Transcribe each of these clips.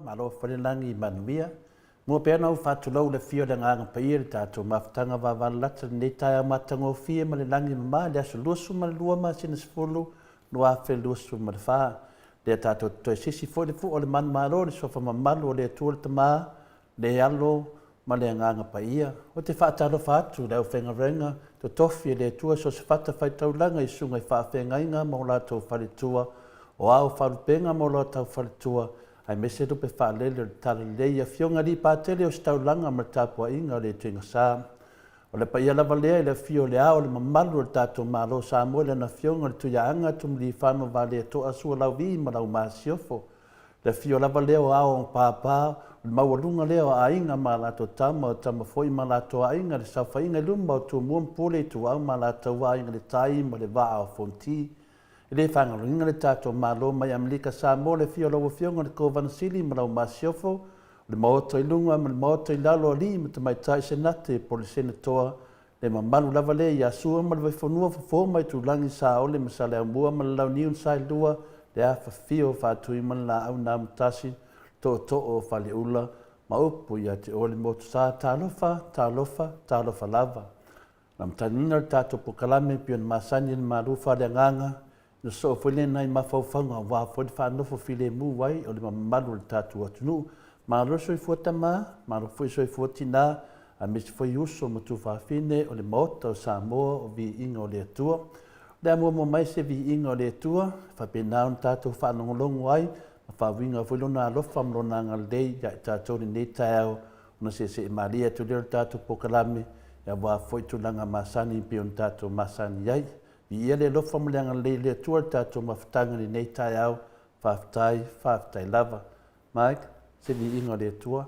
Malo falelagi manuia. Mua pea ona ou faatulou i le afio o le Agaga Paia i le tatou mafutaga vavalalata i lenei taeao matagofie ma le lagi e mama i le aso 22 masina 10 2024. Lea tatou te toe sisi foi le fua o le manumalo i le suafa mamalu o le Atua le Tama, le Alo ma le Agaga Paia. Ou te faatalofa atu i le aufaigaluega totofi e le Atua i so o se fatafaitaulaga i susuga i faafeagaiga ma o latou faletua, o ao faalupega ma o latou faletua, aemaise lupe faalele o le Talalelei i Afioga i Alii Patele o Ositaulaga ma le tapuaiga a le Tuigasa. O le paia lava lea i le afio o Le Ao o le Mamalu o le tatou Malo o Samoa i Lana Afioga i le Tuiaana Tumiliifano Vaaleto'a Sualauvi ma lau Masiofo. Le afio lava lea o Ao o Papa, o le maualuga lea o Aiga ma a latou Tama, o Tama foi ma latou Aiga, le saofaiga i luma o Tumua ma Pule, Ituau ma Alataua, Aiga i le Tai ma le Vaa o Fonoti. E le faagaloina le tatou Malo mai Amerika Samoa, le afio o lau Afioga i le Kovana Sili ma lau Masiofo, o le Maota i luga ma le Maota i lalo, alii ma tamaitai Senate po o le Senatoa, le mamalu lava lea ia Sua ma le Vaifanua, Fofo ma Aitulagi, Saole ma Saleaaumua ma le Launiu na Saelua, le afafio o Faatui ma le Laau na Amotasi, le Tootoo o Faleula ma upu ia te oe le Motusa, talofa, talofa, talofa lava. Na matagina le tatou polokalame e pei ona masani ai le malu faaleagaga, na sosoo foi lea i nai mafaufauga aua foi le faanofo filemu ai o le mamalu o le tatou atunuu. Malo le soifua tama, malo foi le soifua tina, aemaise foi uso ma tuafafine o le Maota o Samoa o Viiga o le Atua. O le a muamua mai se Viiga o le Atua, e faapena ona tatou faalogologo ai ma faauiga foi Lona alofa ma Lona agalelei ia i tatou i lenei taeao ona seesee malie atu lea o le tatou polokalame aua foi tulaga masani e pei ona tatou masani ai. Viia le alofa ma le agalelei o le Atua i le tatou mafutaga i lenei taeao. Faafetai, faafetai lava. Mike, se viiga o le Atua.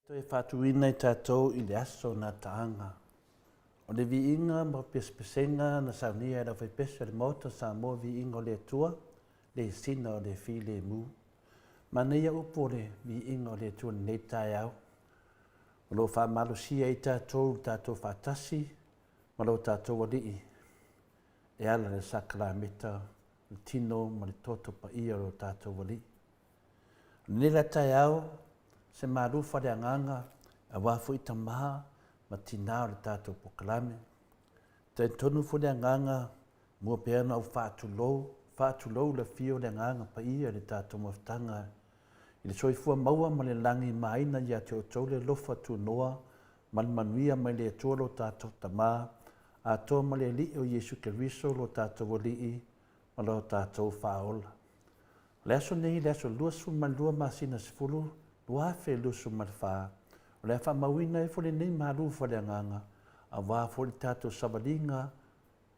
Toe faatuina i tatou i le aso na taaga. O le viiga ma pesepesega na saunia e le aufaipesu a le Maota o Samoa viiga o le Atua, le sina o le filemu. Manaia upu o le viiga o le Atua i lenei taeao. O lo o faamalosia ai tatou i le tatou faatasi ma lo tatou Alii e ala i le sakalameta o le tino ma le toto paia o lo tatou Alii. O lenei la taeao, se malu faaleagaga aua foi tama ma tina o le tatou polokalame. Talitonu foi le agaga mua pea ona ou faatulou, faatulou le afio o le Agaga Paia i le tatou mafutaga i le soifua maua ma le lagi maina ia te outou le alofa tunoa ma le manuia mai le Atua lo tatou Tama atoa ma le Alii o Iesu Keriso lo tatou Alii ma lo tatou Faaola. O le aso nei, le aso 22 masina 10, 2024, O le a faamauina ai foi lenei malu faaleagaga aua foi le tatou savaliga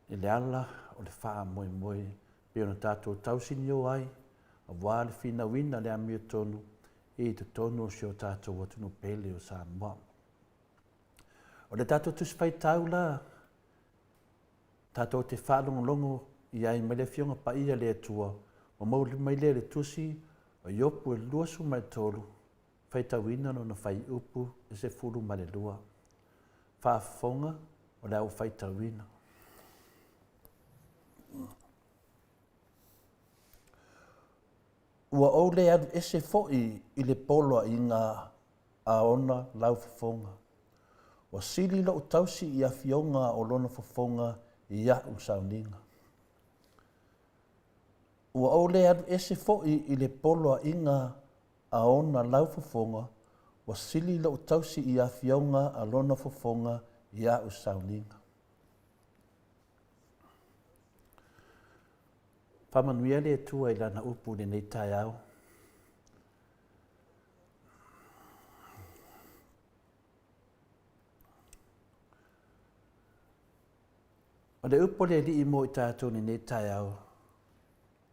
i le ala o le faamoemoe pei ona tatou tausinio ai aua le finauina o le amiotonu i totonu o si o tatou atunuu pele o Samoa. O le tatou Tusi Faitau la, tatou te faalogologo i ai mai le Afioga Paia a le Atua, ua maua mai lea i le Tusi o Iopu e 23, faitauina lona fuaiupu e 12. Faafofoga o le a ou faitauina. Ua ou le alu ese foi i le poloaiga a ona laufofoga. Ua sili lou tausi i afioga o lona fofoga i aʻu sauniga. Ua ou le alu ese foi i le poloaiga a ona laufofoga, ua sili lou tausi i afioga a lona fofoga i aʻu sauniga. Faamanuia le Atua i Lana upu i lenei taeao. O le upu a le Alii mo i tatou i lenei taeao,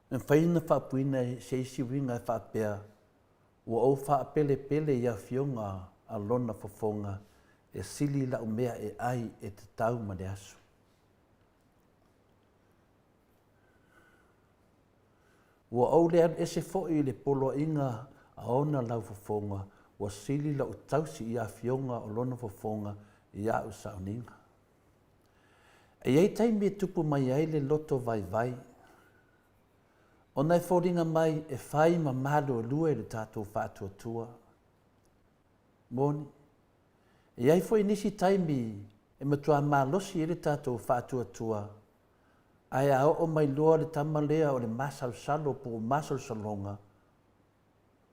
e mafai ona faapuina i se isi uiga e faapea, Ua ou faapelepele i afioga a lona fofoga e sili lau mea e ai e tatau ma le aso. Ua ou le alu ese foi i le poloaiga a ona laufofoga, ua sili lou tausi i afioga o lona fofoga i a'u sauniga. E i ai taimi e tupu mai ai le loto vaivai, ona e foliga mai e fai ma maluelue le tatou faatuatua. Moni, e i ai foi nisi taimi e matua malosi ai le tatou faatuatua, ae a oo mai loa le tama lea o le masalosalo po o masalosaloga,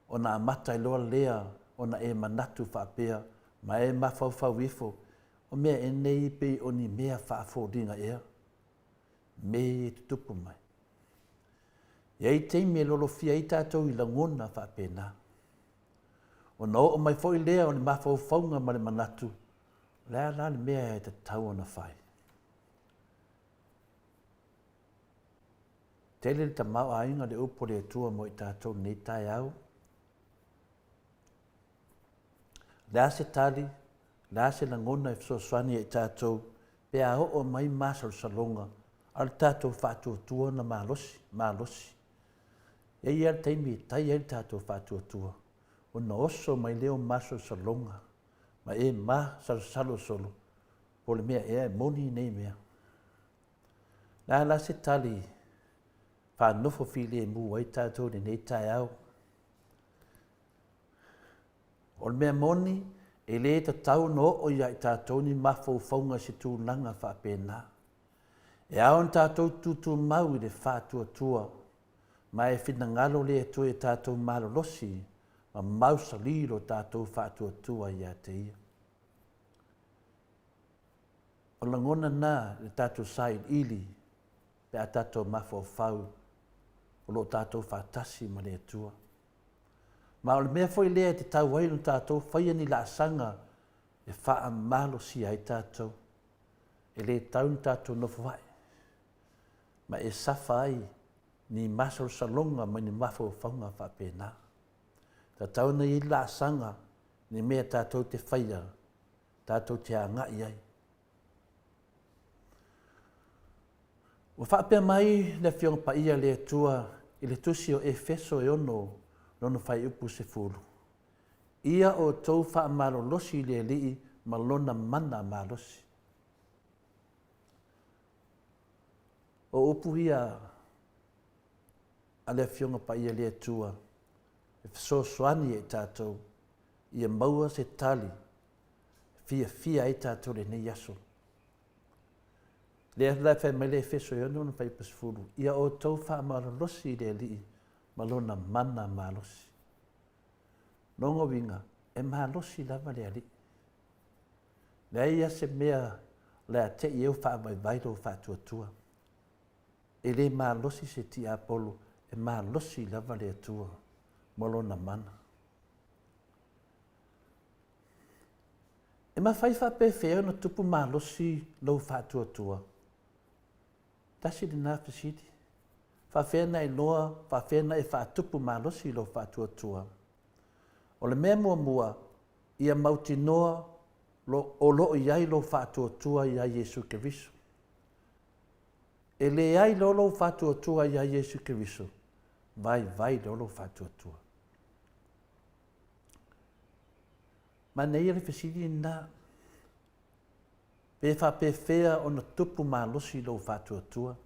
ona amata ai loa lea ona e manatu faapea ma e mafaufau ifo, o mea ea nei pei o ni mea faafoliga ea, me e tutupu mai. E i ai taimi e lolofia ai tatou i lagona faapena. Ona oo mai foi lea o le mafaufauga ma le manatu, o le a la le mea e tatau ona fai? Tele le tamaoaiga o le upu a le Atua mo i tatou i lenei taeao. O le a se tali, o le a se lagona e fesoasoani ia i tatou pe a oo mai masalosaloga a o le tatou faatuatua ona malosi, malosi. E i ai lava le taimi e tai ai le tatou faatuatua, ona oso mai lea o masalosaloga ma e masalosalo solo, po o le mea ea e moni nei mea. O le a la se tali faanofo filemu ai tatou i lenei taeao? O le mea moni, e le tatau ona oo ia i tatou ni mafaufauga i se tulaga faapena. E ao ona tatou tutumau i le faatuatua, ma e finagalo le Atua ia tatou malolosi ma mausali lo tatou faatuatua ia te Ia. O lagona na i le tatou sailiili pe a tatou mafaufau o lo o tatou faatasi ma le Atua. Ma o le mea foi lea e tatau ai ona tatou faia ni laasaga e faamalosia ai tatou. E le tau ni tatou nofo ae ma e safa ai ni masalosaloga ma ni mafaufauga faapena. Tatau ona i ai laasaga ni mea tatou te faia, tatou te agai ai. Ua faapea mai le Afioga Paia a le Atua i le tusi o Efeso e 6, lona fuaiupu 10, Ia outou faamalolosi i le Alii ma Lona mana malosi. O upu ia a le Afioga Paia a le Atua e fesoasoani ia i tatou ia maua se tali e fiafia ai tatou i lenei aso. Lea la e fai mai le Efeso e 6 lona fuaiupu 10, ia outou faamalolosi i le Alii ma lona mana malosi. Lona uiga, e malosi lava le Alii. Leai lava se mea o le a te i ea ua faavaivai lou faatuatua. E le malosi se tiapolo, e malosi lava le Atua ma lona mana. E mafai faapefea ona tupu malosi lou faatuatua? Tasi lena fesili. Faafea na iloa, faafea na e faatupu malosi lou faatuatua? O le mea muamua, ia mautinoa lo, o lo o i ai lou faatuatua iā Iesu Keriso. E leai loa lou faatuatua iā Iesu Keriso, vaivai loa lou faatuatua. Manaia le fesili lena. Pe faapefea ona tupu malosi lou faatuatua?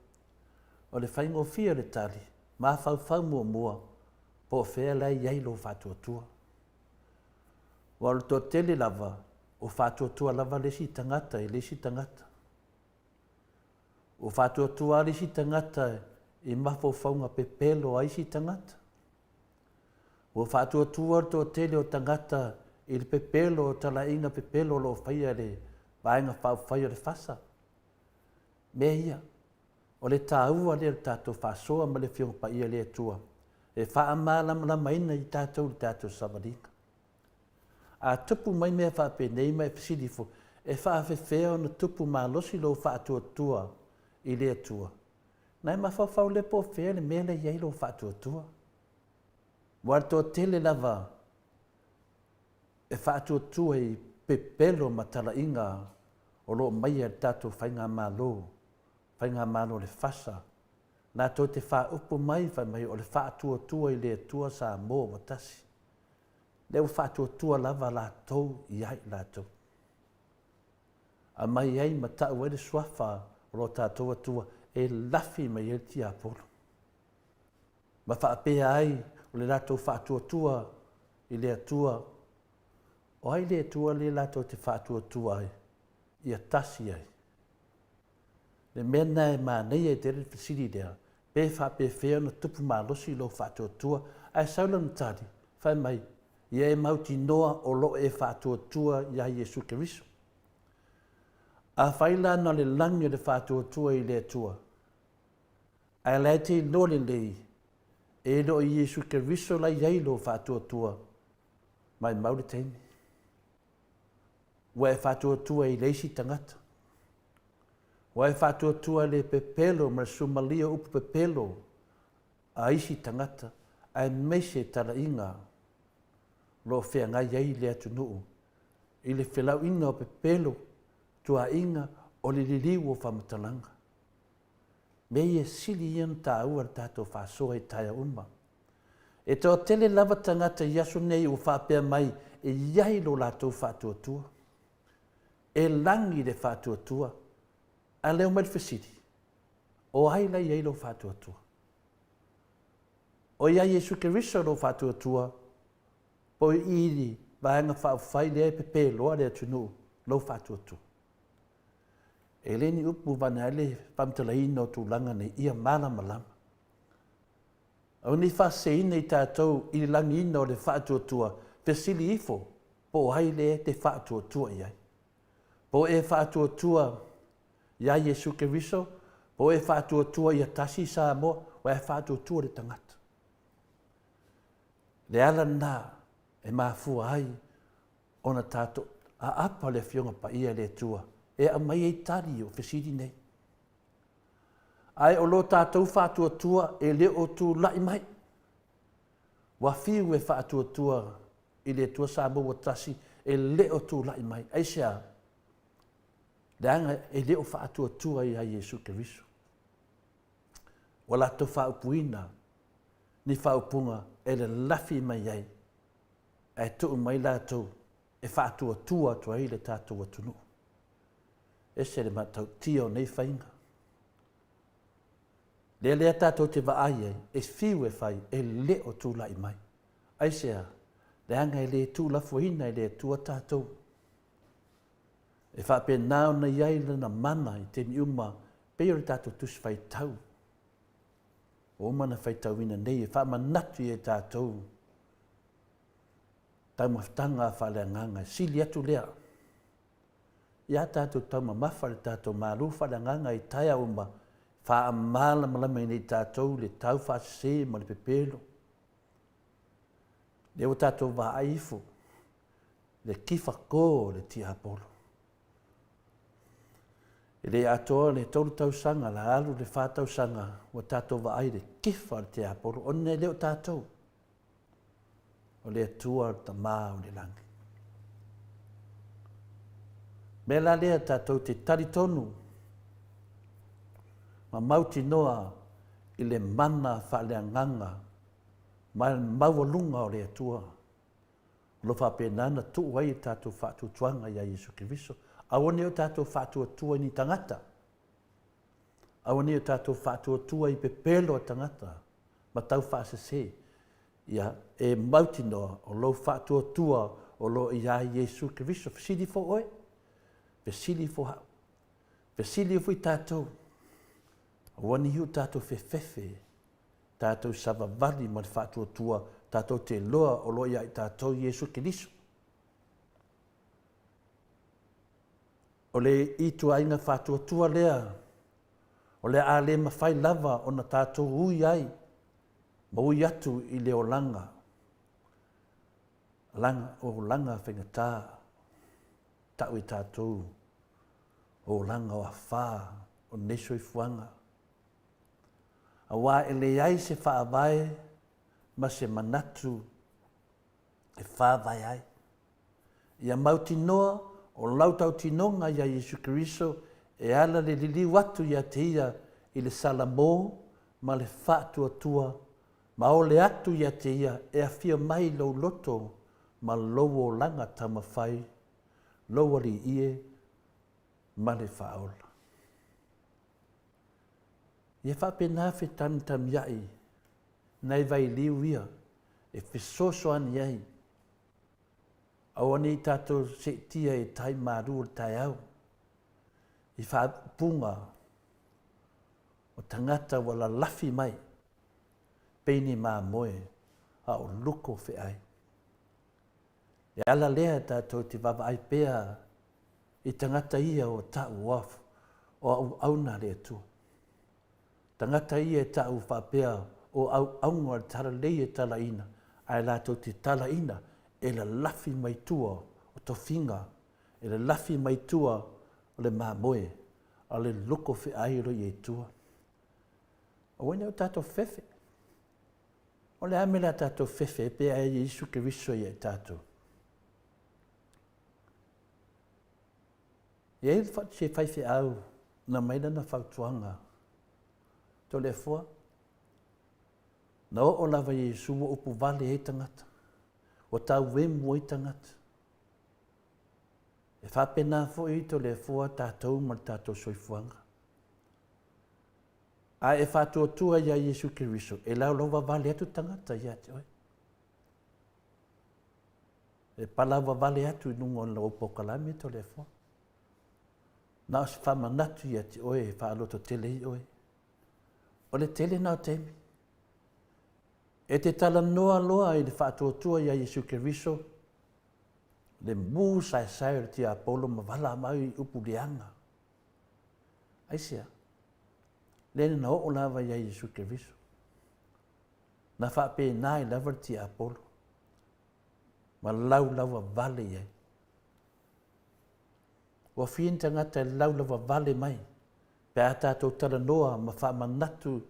O le faigofie o le tali, mafaufau muamua po o fea la e i ai lou faatuatua. Aua o le toatele lava, ua faatuatua lava le isi tagata i le isi tagata. Ua faatuatua lava le isi tagata i mafaufauga pepelo a isi tagata. Ua faatuatua le toatele o tagata i le pepelo o talaiga pepelo o lo o faia e le Vaega Faaupufai o le FASA. Mea ia, o le taua lea o le tatou faasoa ma le Afioga Paia a le Atua e faamalamalamaina i tatou le tatou savaliga. A tupu mai mea faapenei ma e fesili ifo, e faafefea ona tupu malosi lou faatuatua i le Atua? Na e mafaufau lea po o fea le mea lea e i ai lou faatuatua. Ua toatele lava e faatuatua i pepelo ma talaiga o lo o maia e le tatou Faigamalo, Faigamalo o le FASA, latou te faaupu mai fai mai o le faatuatua i le Atua Samoa ua tasi. Lea ua faatuatua lava latou ia i latou. Aumai ai ma tau ai le suafa o lo tatou Atua e lafi mai ai le tiapolo. Ma faapea ai o le latou faatuatua i le Atua. O ai le Atua lea latou te faatuatua ai? Ia tasi ai. Le mea lena e manaia ai tele le fesili lea, pe faapefea ona tupu malosi lou faatuatua, ae sau lana tali, fai mai, Ia e mautinoa o lo o e faatuatua iā Iesu Keriso. Afai la na o le lagi o le faatuatua i le Atua, ae la e te iloa lelei, e le o Iesu Keriso la i ai lou faatuatua, maimau le taimi. Ua e faatuatua i le isi tagata. Ua e faatuatua i le pepelo ma le sumalia o upu pepelo a isi tagata, aemaise talaiga o lo o feagai ai le atunuu i le felauina o pepelo, tuaiga o le liliu o faamatalaga. Mea ia sili ia ona taua le tatou faasoa i taeao uma. E toatele lava tagata i aso nei ua faapea mai e i ai lo latou faatuatua. E lagi le faatuatua. Ae leo mai le fesili, o ai la i ai lou faatuatua? O ia Iesu Keriso lou faatuatua, po i i Vaega Faaupufai lea e pepeloa le atunuu lou faatuatua? E le ni upu vane ai le faamatalaina o tulaga nei, ia malamalama. Aua ne i faaseseina i tatou i le lagiina o le faatuatua, fesili ifo po o ai lea e te faatuatua i ai. Po o e faatuatua iā Iesu Keriso, po o e faatuatua ia tasi Samoa, ua e faatuatua le tagata. Le ala lena e mafua ai ona tatou aapa le Afioga Paia i le Atua e aumai ai tali o fesili nei. Ae o lo tatou faatuatua e le o tulai mai. Ua fiu e faatuatua i le Atua Samoa ua tasi e le o tulai mai. Aisea? Leaga e le o faatuatua ia Iesu Keriso. Ua latou faaupuina ni faaupuga e lalafi mai ai, ae tuu mai latou e faatuatua atu ai le tatou atunuu. Ese le matautia o nei faiga. Lea lea tatou te vaai ai, e fiu e fai, e le o tulai mai. Aisea? Leaga e le tuulafoina e le Atua tatou. E faapena ona i ai lana mana i taimi uma, pei o le tatou Tusi Faitau ua uma ona faitauina nei e faamanatu i ai tatou taumafataga faaleagaga e sili atu lea ia tatou taumamafa le tatou malu faaleagaga i taeao uma faamalamalamaina i tatou le tau faasese ma le pepelo. Lea ua tatou vaai ifo. Le kifakō o le tiapolo. E le atoa le tolu tausaga, la alu le fa tausaga, ua tatou vaai i le kifa o le tiapolo, ona e le o tatou, o le Atua o le Tama o le lagi. Mea la lea tatou te talitonu ma mautinoa i le mana faaleagaga ma le maualuga o le Atua. O lo o faapena ona tuu ai le tatou faatuatuaga ia Iesu Keriso. Aua ne i o tatou faatuatua i ni tagata. Aua ne i o tatou faatuatua i pepelo a tagata ma taufaasese. Ia, e mautinoa o lou faatuatua o lo o iā Iesu Keriso. Fesili ifo oe, fesili ifo hau, fesili ifo i tatou. Aua ne i o tatou fefefe tatou savavali ma le faatuatua tatou te iloa o lo o ia i tatou Iesu Keriso. O le ituaiga faatuatua lea, o le a le mafai lava ona tatou ui ai ma ui atu i le olaga, laga, olaga faigata, tau e tatou olaga o afa o lenei soifuaga. Aua e leai se faavae ma se manatu e faavae ai. Ia mautinoa o lau tautinoga iā Iesu Keriso e ala le liliu atu ia te ia i le salamo ma le faatuatua ma ole atu ia te ia e afio mai i lou loto ma lou olaga taumafai, lou Alii e ma le Faaola. Ia faapena fetanitamiaʻi nai vailiu ia e fesoasoani ai, aua ne i tatou seetia i tai malu o le taeao i faaupuga o tagata ua lalafi mai pei ni mamoe a o luko feai. E ala lea tatou te vaavaai pea i tagata ia ua tau o auauna a le Atua. Tagata ia e tau faapea o auauna o le talalelei e talaina, ae latou te talaina e lalafi mai tua o tofiga, e lalafi mai tua o le mamoe, a o le luko feai o lo o i ai i tua. Aua ne i o tatou fefe. O le a mea o le a tatou fefe ai pe a Iesu Keriso ia i tatou? E i ai se faifeau na aumai lana fautuaga, Toleafoa, na oo lava i Iesu ua upuvale ai tagata, ua tauemu ai tagata. E faapena foi Toleafoa tatou ma le tatou soifuaga. A e faatuatua iā Iesu Keriso, e laulauvavale atu tagata ia te oe. E palauvavale atu i luga o lau polokalame Toleafoa. Na o se faamanatu ia te oe e faalototele ai oe. O le tele na o taimi. E te talanoa loa i le faatuatua ia Iesu Keriso, le mū saesae o le tiapolo ma vala mai i upu leaga. Aisea? Lea na oo lava ia Iesu Keriso. Na faapena ai lava le tiapolo ma laulauavale i ai. Ua fia ni tagata e laulauavale mai pe a tatou talanoa ma faamanatu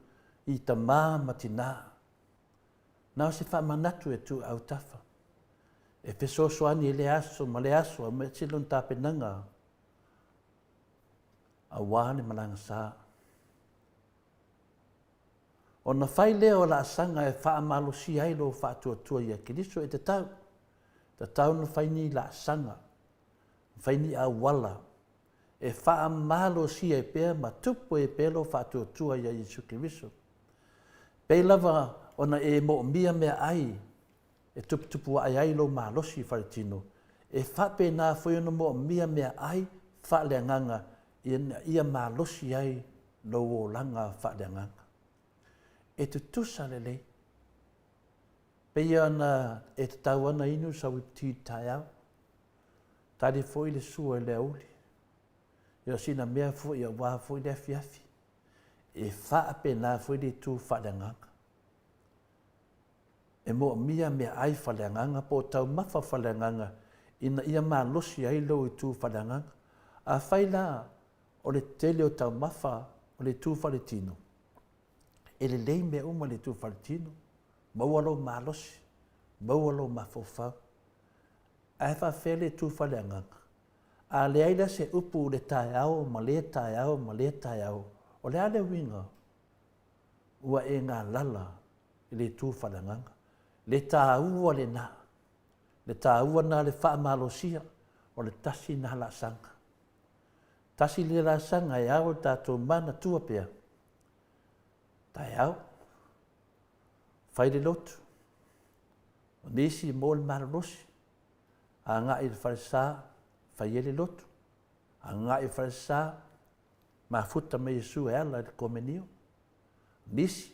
i tamā ma tinā. Na o se faamanatu e tuu i autafa, e fesoasoani i lea aso ma lea aso aemaise lona tapenaga aua le malaga sa. Ona fai lea o laasaga e faamalosia ai lou faatuatua ia Keriso e tatau. Tatau ona fai ni laasaga, fai ni auala e faamalosia ai pea ma tupu ai pea lou faatuatua ia Iesu Keriso. Pei lava ona e moomia meaai e tuputupu ae ai lou malosi faletino, e faapena foi ona moomia meaai faaleagaga ina ia malosi ai lou olaga faaleagaga. E tutusa lelei. Pei ona e tatau ana inu sau whipped tea i le taeao, tali foi le sua i le aoauli, ia o sina mea foi aua foi le afiafi. E faapena foi le itu faaleagaga. E moomia meaai faaleagaga po o taumafa faaleagaga ina ia malosi ai lou itu faaleagaga. Afai la o le tele o taumafa o le itu faaletino, e lelei mea uma i le itu faaletino, maua lou malosi, maua lou mafaufau. Ae faafefea le itu faaleagaga? A leai la se upu i le taeao ma lea taeao ma lea taeao, o le a le uiga ua e galala i le itu faaleagaga? Le taua lena, le taua lena o le faamalosia, o le tasi lena laasaga. Tasi lea laasaga e ao i tatou manatua pea, taeao, fai le lotu, o nisi mo le malolosi, agai i le falesa, fai ai le lotu, agai i le falesa, mafuta ma Iesu e ala i le komenio. Nisi,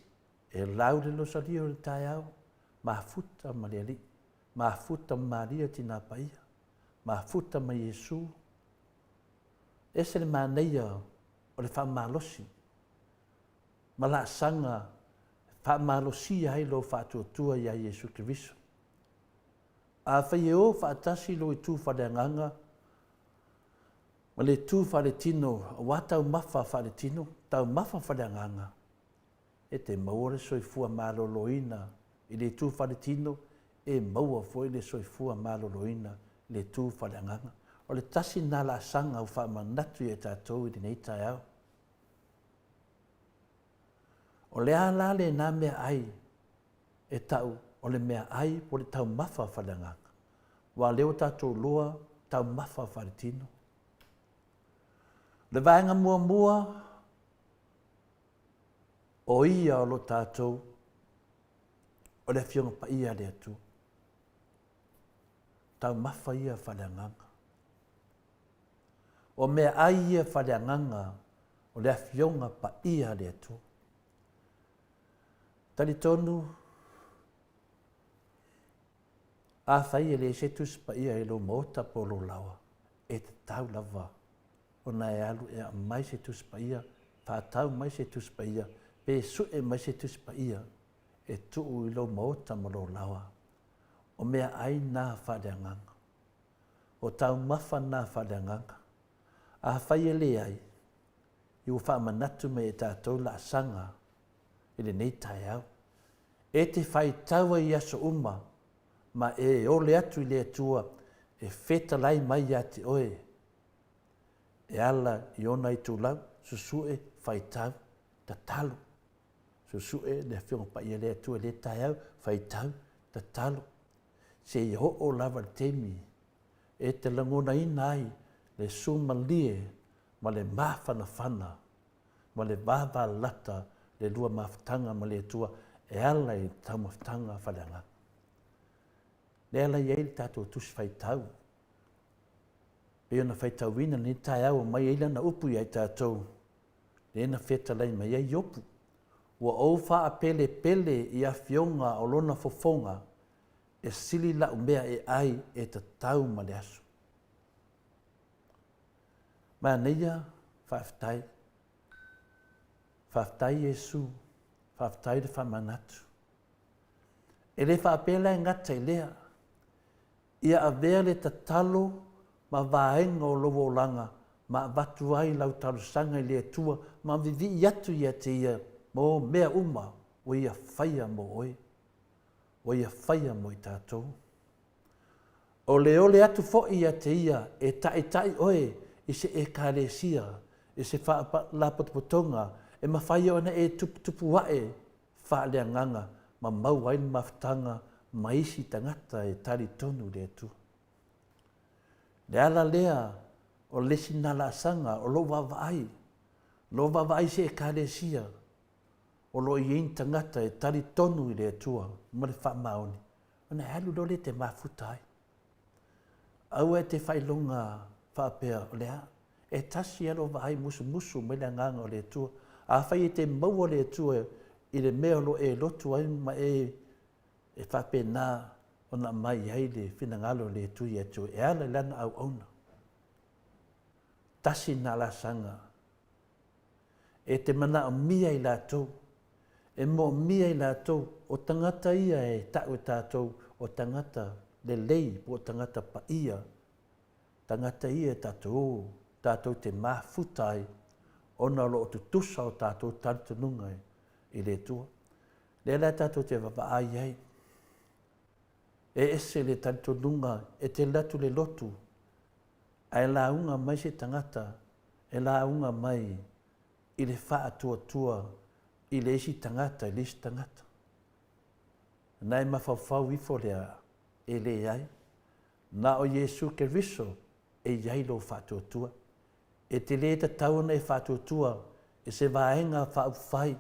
e lau le losalio i le taeao, mafuta ma le Alii, mafuta ma Maria Tina Paia, mafuta ma Iesu. Ese le manaia o le faamalosi ma laasaga e faamalosia ai lou faatuatua iā Iesu Keriso. Afai e o faatasi lou itu faaleagaga ma le itu faaletino aua taumafa faaletino, taumafa faaleagaga, e te maua le soifua maloloina i le itu faaletino, e maua foi le soifua maloloina i le itu faaleagaga. O le tasi lena laasaga ua faamanatu ia i tatou i lenei taeao. O le a la lena meaai e tau o le meaai po o le taumafa faaleagaga? Aua o lea ua tatou iloa taumafa faaletino. O le vaega muamua, o ia o lo tatou, o le Afioga Paia a le Atua. Taumafa ia faaleagaga. O meaai ia faaleagaga o le Afioga Paia a le Atua. Talitonu, afai e leai se Tusi Paia i lou maota po o lou laoa, e tatau lava ona e alu e aumai se Tusi Paia, faatau mai se Tusi Paia, pe sue mai se Tusi Paia e tuu i lou maota ma lou laoa. O meaai na faaleagaga. O taumafa na faaleagaga. Afai e leai, i ua faamanatu mai e tatou laasaga i lenei taeao. E te faitau ai i aso uma ma e ole atu i le Atua e fetalai mai ia te oe e ala i ona itulau, susue, faitau, tatalo. Susue le Afioga Paia a le Atua i lea taeao, faitau, tatalo, seia oo lava i le taimi e te lagonaina ai le sumalie ma le mafanafana ma le vavalata le lua mafutaga ma le Atua e ala i taumafataga faaleagaga. Lea la i ai le tatou Tusi Faitau, pei ona faitauina lenei taeao aumai ai lana upu ia i tatou, lea na fetalai mai ai Iopu, ua ou faapelepele i afioga o lona fofoga, e sili lau mea e ai e tatau ma le aso. Manaia, faafetai. Faafetai Iesu, faafetai le faamanatu. E le faapea la e gata i lea, ia avea le tatalo ma vaega o lou olaga ma avatu ai lau talosaga i le Atua ma vivii atu ia te Ia mo mea uma ua Ia faia mo oe, ua Ia faia mo i tatou. Oleole atu foi ia te ia e taitai oe i se Ekalesia, i se faalapotopotoga e mafai ona e tuputupu ae faaleagaga ma maua ai le mafutaga ma isi tagata e talitonu i le Atua. Le ala lea o le isi na laasaga o lou vaavaai, lou vaavaai i se Ekalesia o lo o i ai ni tagata e talitonu i le Atua ma le faamaoni, ona e alu loa lea e te mafuta ai. Aua e te faailoga faapea, o le a? E tasi lava lou vaai musumusu mai le Agaga o le Atua. Afai e te maua le Atua i le mea o lo o e lotu ai ma e e faapena ona aumai ai le finagalo o le Atua ia te oe e ala i lana auauna. Tasi lena laasaga E te manaomia i latou, e moomia i latou, o tagata ia e tau e tatou o tagata. lelei po o tagata paia, tagata ia e tatou tatou te mafuta ai ona o lo o tutusa o tatou talitonuga i le Atua. Lea la tatou te vaavaai ai, e ese le talitonuga e te alu atu i le lotu ae lauga mai se tagata e lauga mai i le faatuatua i le isi tagata i le isi tagata. Na e mafaufau ifo lea, e leai, na o Iesu Keriso e i ai lou faatuatua. E te lē tatau ona e faatuatua i se vaega faaupufai,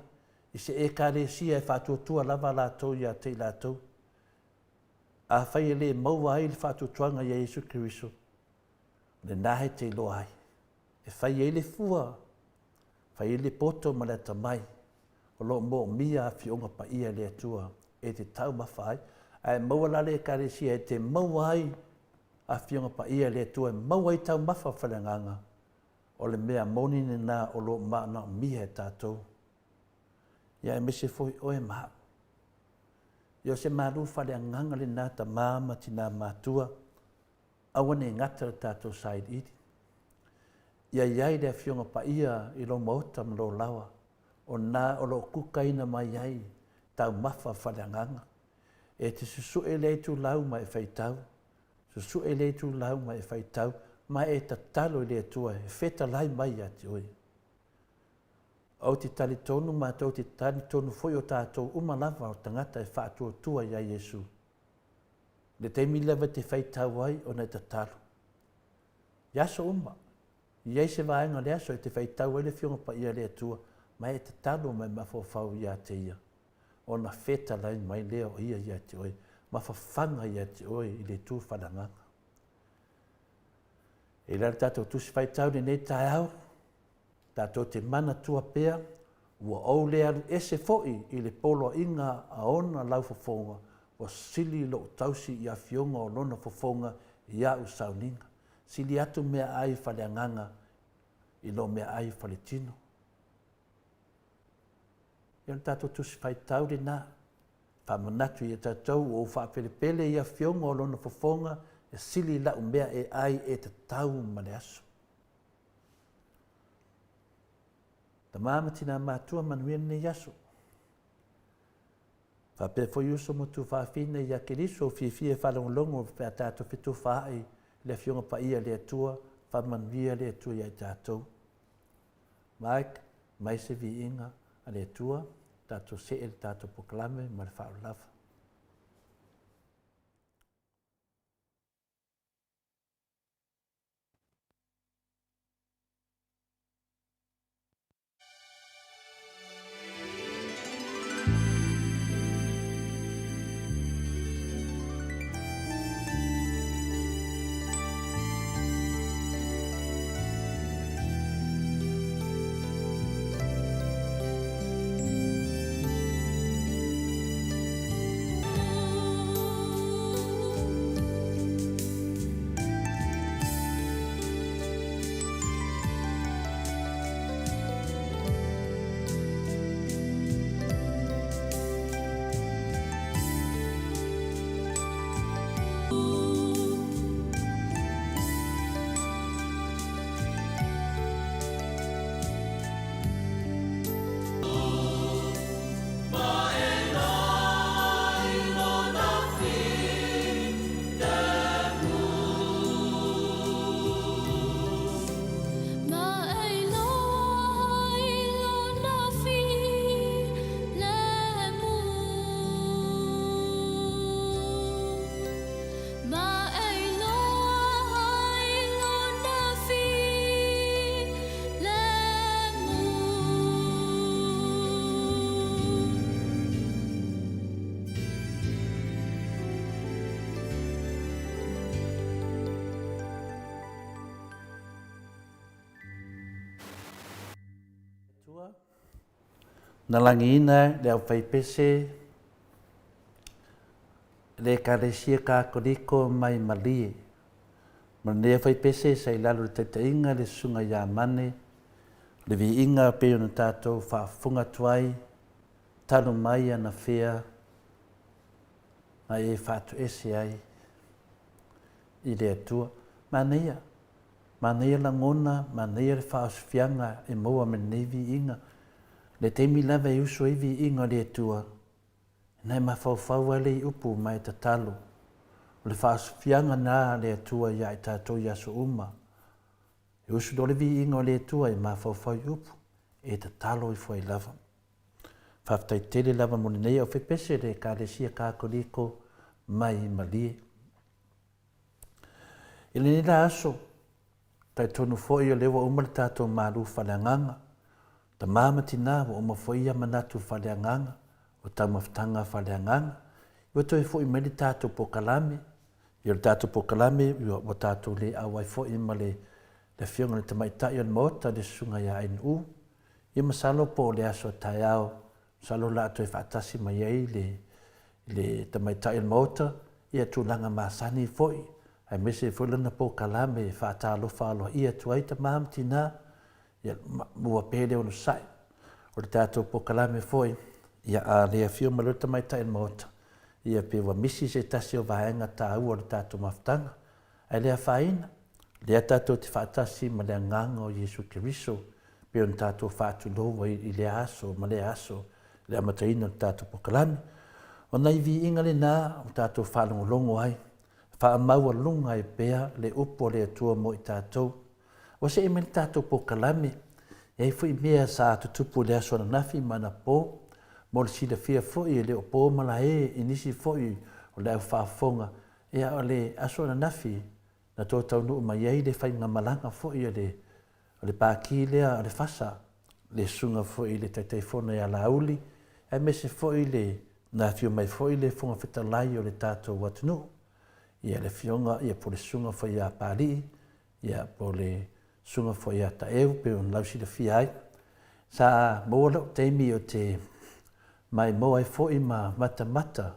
i se Ekalesia e faatuatua lava latou ia te i latou. Afai e lē maua ai le faatuatuaga ia Iesu Keriso, o lena e te iloa ai. E fai ai le fua, fai ai le poto ma le atamai, o lo o moomia Afioga Paia e le Atua e te taumafa ai. Ae maua la le Ekalesia e te maua ai Afioga Paia e le Atua e maua ai taumafa faaleagaga, o le mea moni lena o lo o manaomia e tatou, ia aemaise foi oe ma au. Ia o se malu faaleagaga lena tama ma tina matua, aua ne i gata le tatou sailiili. Ia i ai le Afioga Paia i lou maota ma lou laoa, o lena o lo o kukaina mai ai taumafa faaleagaga. E te susue lea itulau ma e faitau, susue lea itulau ma e faitau, ma e tatalo i le Atua e fetalai mai ia te oe. Ou te talitonu matou te talitonu foi o tatou uma lava o tagata e faatuatua ia Iesu. I le taimi lava e te faitau ai ona e tatalo. I aso uma, i ai se vaega o le aso e te faitau ai le Afioga Paia a le Atua, ma e tatalo ma e mafaufau ia te Ia, ona fetalai mai lea o Ia ia te oe, ma fafaga ia te oe i le itu faaleagaga. E i ai le tatou Tusi Faitau i lenei taeao, tatou te manatua pea, ua ou le alu ese foi i le poloaiga a ona laufofoga, ua sili lou tausi i afioga o lona fofoga i a'u sauniga. Sili atu meaai faaleagaga i lo meaai faletino. Ia o le tatou Tusi Faitau lena, faamanatu ia tatou ua ou faapelepele i afioga o lona fofoga e sili lau mea e ai e tatau ma le aso. Tama ma tina matua manuia lenei aso. Faapea foi uso ma tufaafine ia Keriso fiafia e faalogologo pe a tatou fetufaai i le Afioga Paia le Atua, faamanuia le Atua ia i tatou. Mike, mai se viiga a le Atua, tatou see le tatou polokalame ma le faaaloalo lava. Na lagiina le aufaipese le Ekalesia Katoliko mai Malie. Ma lenei aufaipese sa i lalo i le taitaiga le Susuga ia Mane, le viiga pei ona tatou faafofoga atu ai, talu mai anafea na e faatoese ai. i le Atua. Manaia, manaia lagona, manaia le faaosofiaga e maua ma lenei viiga. Le taimi lava e usu ai viiga o le Atua, na e mafaufau lava lea i upu ma e tatalo. O le faaosofiaga na a le Atua ia i tatou i aso uma. E usu loa le viiga o le Atua e mafaufau i upu, e tatalo ifo ai lava. Faafetai tele lava mo lenei aufepese le Ekalesia Katoliko mai Malie. I lenei la aso, talitonu foi o lea ua uma le tatou malu faaleagaga, tama ma tina ua uma foi ia manatu faaleagaga, o taumafataga faaleagaga, ua toe foi mai le tatou pokalame, ia o le tatou pokalame ua tatou le auai foi ma le Afioga i le Tamaitai o le Maota le Susuga ia Ainuu, ia masalo po o le aso a taeao, masalo o le a toe faatasi mai ai le le Tamaitai o le Maota, ia tulaga masani foi, aemaise foi lana polokalame e faatalofa aloaia atu ai tama ma tina, ia maua pea le onosai. O le tatou polokalame foi, ia a le afio mai loa le Tamaitai o le Maota, ia pe ua misi se tasi o vaega taua o le tatou mafutaga. Ae le afaina, lea tatou te faatasi ma le Agaga o Iesu Keriso, pei ona tatou faatulou ai i lea aso ma lea aso i le amataina o le tatou polokalame. O nai viiga lena ua tatou faalogologo ai, faamaualuga ai pea le upu a le Atua mo i tatou. Ua see mai le tatou polokalame, e i ai foi mea sa tutupu i le aso ananafi ma anapo, mo le silafia foi e le o po malae i nisi foi o le au faafofoga, ia o le aso ananafi na toe taunuu mai ai le faigamalaga foi a le O le Pati lea a le FASA, le susuga foi i le Taitaifono ia Laauli, aemaise foi le na afio mai foi le Fofoga Fetalai o le tatou atunuu, ia le Afioga ia po o le Susuga foi ia Papalii, ia po o le Susuga foi ia Taeu pei ona lausilafia ai. Sa maua lou taimi ou te maimoa ai foi ma matamata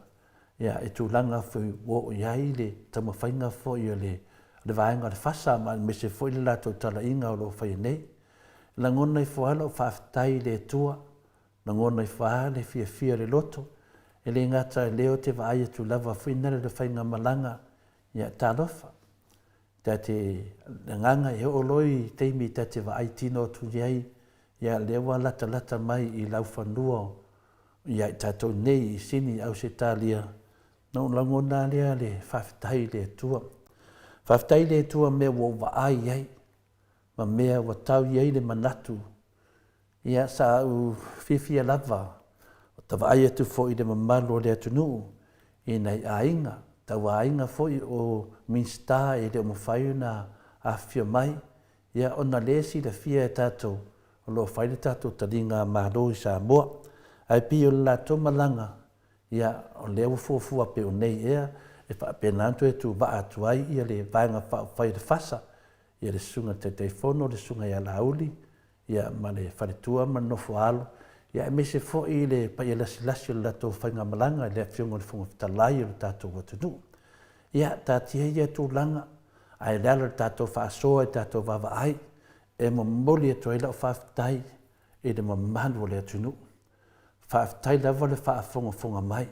ia i tulaga foi ua oo i ai le taumafaiga foi o le le vaega o le FASA ma aemaise foi le latou talaiga o lo o faia nei. Lagona ifo lava lau faafetai i le Atua, lagona ifo lava le fiafia o le loto, e le gata i lea ou te vaai atu lava foi na le faigamalaga, ia talofa, ta te agaga e oo loa i taimi ta te vaai tino atu i ai, ia lea ua latalata mai i laufanua ia i tatou nei i Sini, Ausetalia, na ou lagona lava lea le faafetai i le Atua. Faafetai i le Atua mea ua ou vaai i ai, ma mea ua tau i ai le manatu. Ia, sa ou fiafia lava, o ta vaai atu foi i le mamalu o le atunuu i nai aiga, tauaiga foi o Minisita e le o mafai ona afifio mai, ia ona lea e silafia e tatou o lo o fai le tatou taliga Malo i Samoa. Ae pei o le latou malaga, ia o lea ua fuafua pei o nei ea e faapena ona toe tuvaa atu ai ia le Vaega Faaupufai a le FASA, ia le Susuga i le Taitaifono, le Susuga ia Laauli, ia ma le faletua ma le nofo-a-alo, ia aemaise foi le paia lasilasi o le latou faigamalaga i le Afioga i le Fofoga Fetalai o le tatou atunuu. Ia, taatia ia tulaga, ae le ala o le tatou faasoa i tatou vaavaai, e momoli atu ai lau faafetai i le mamalu o le atunuu. Faafetai lava le faafogafoga mai.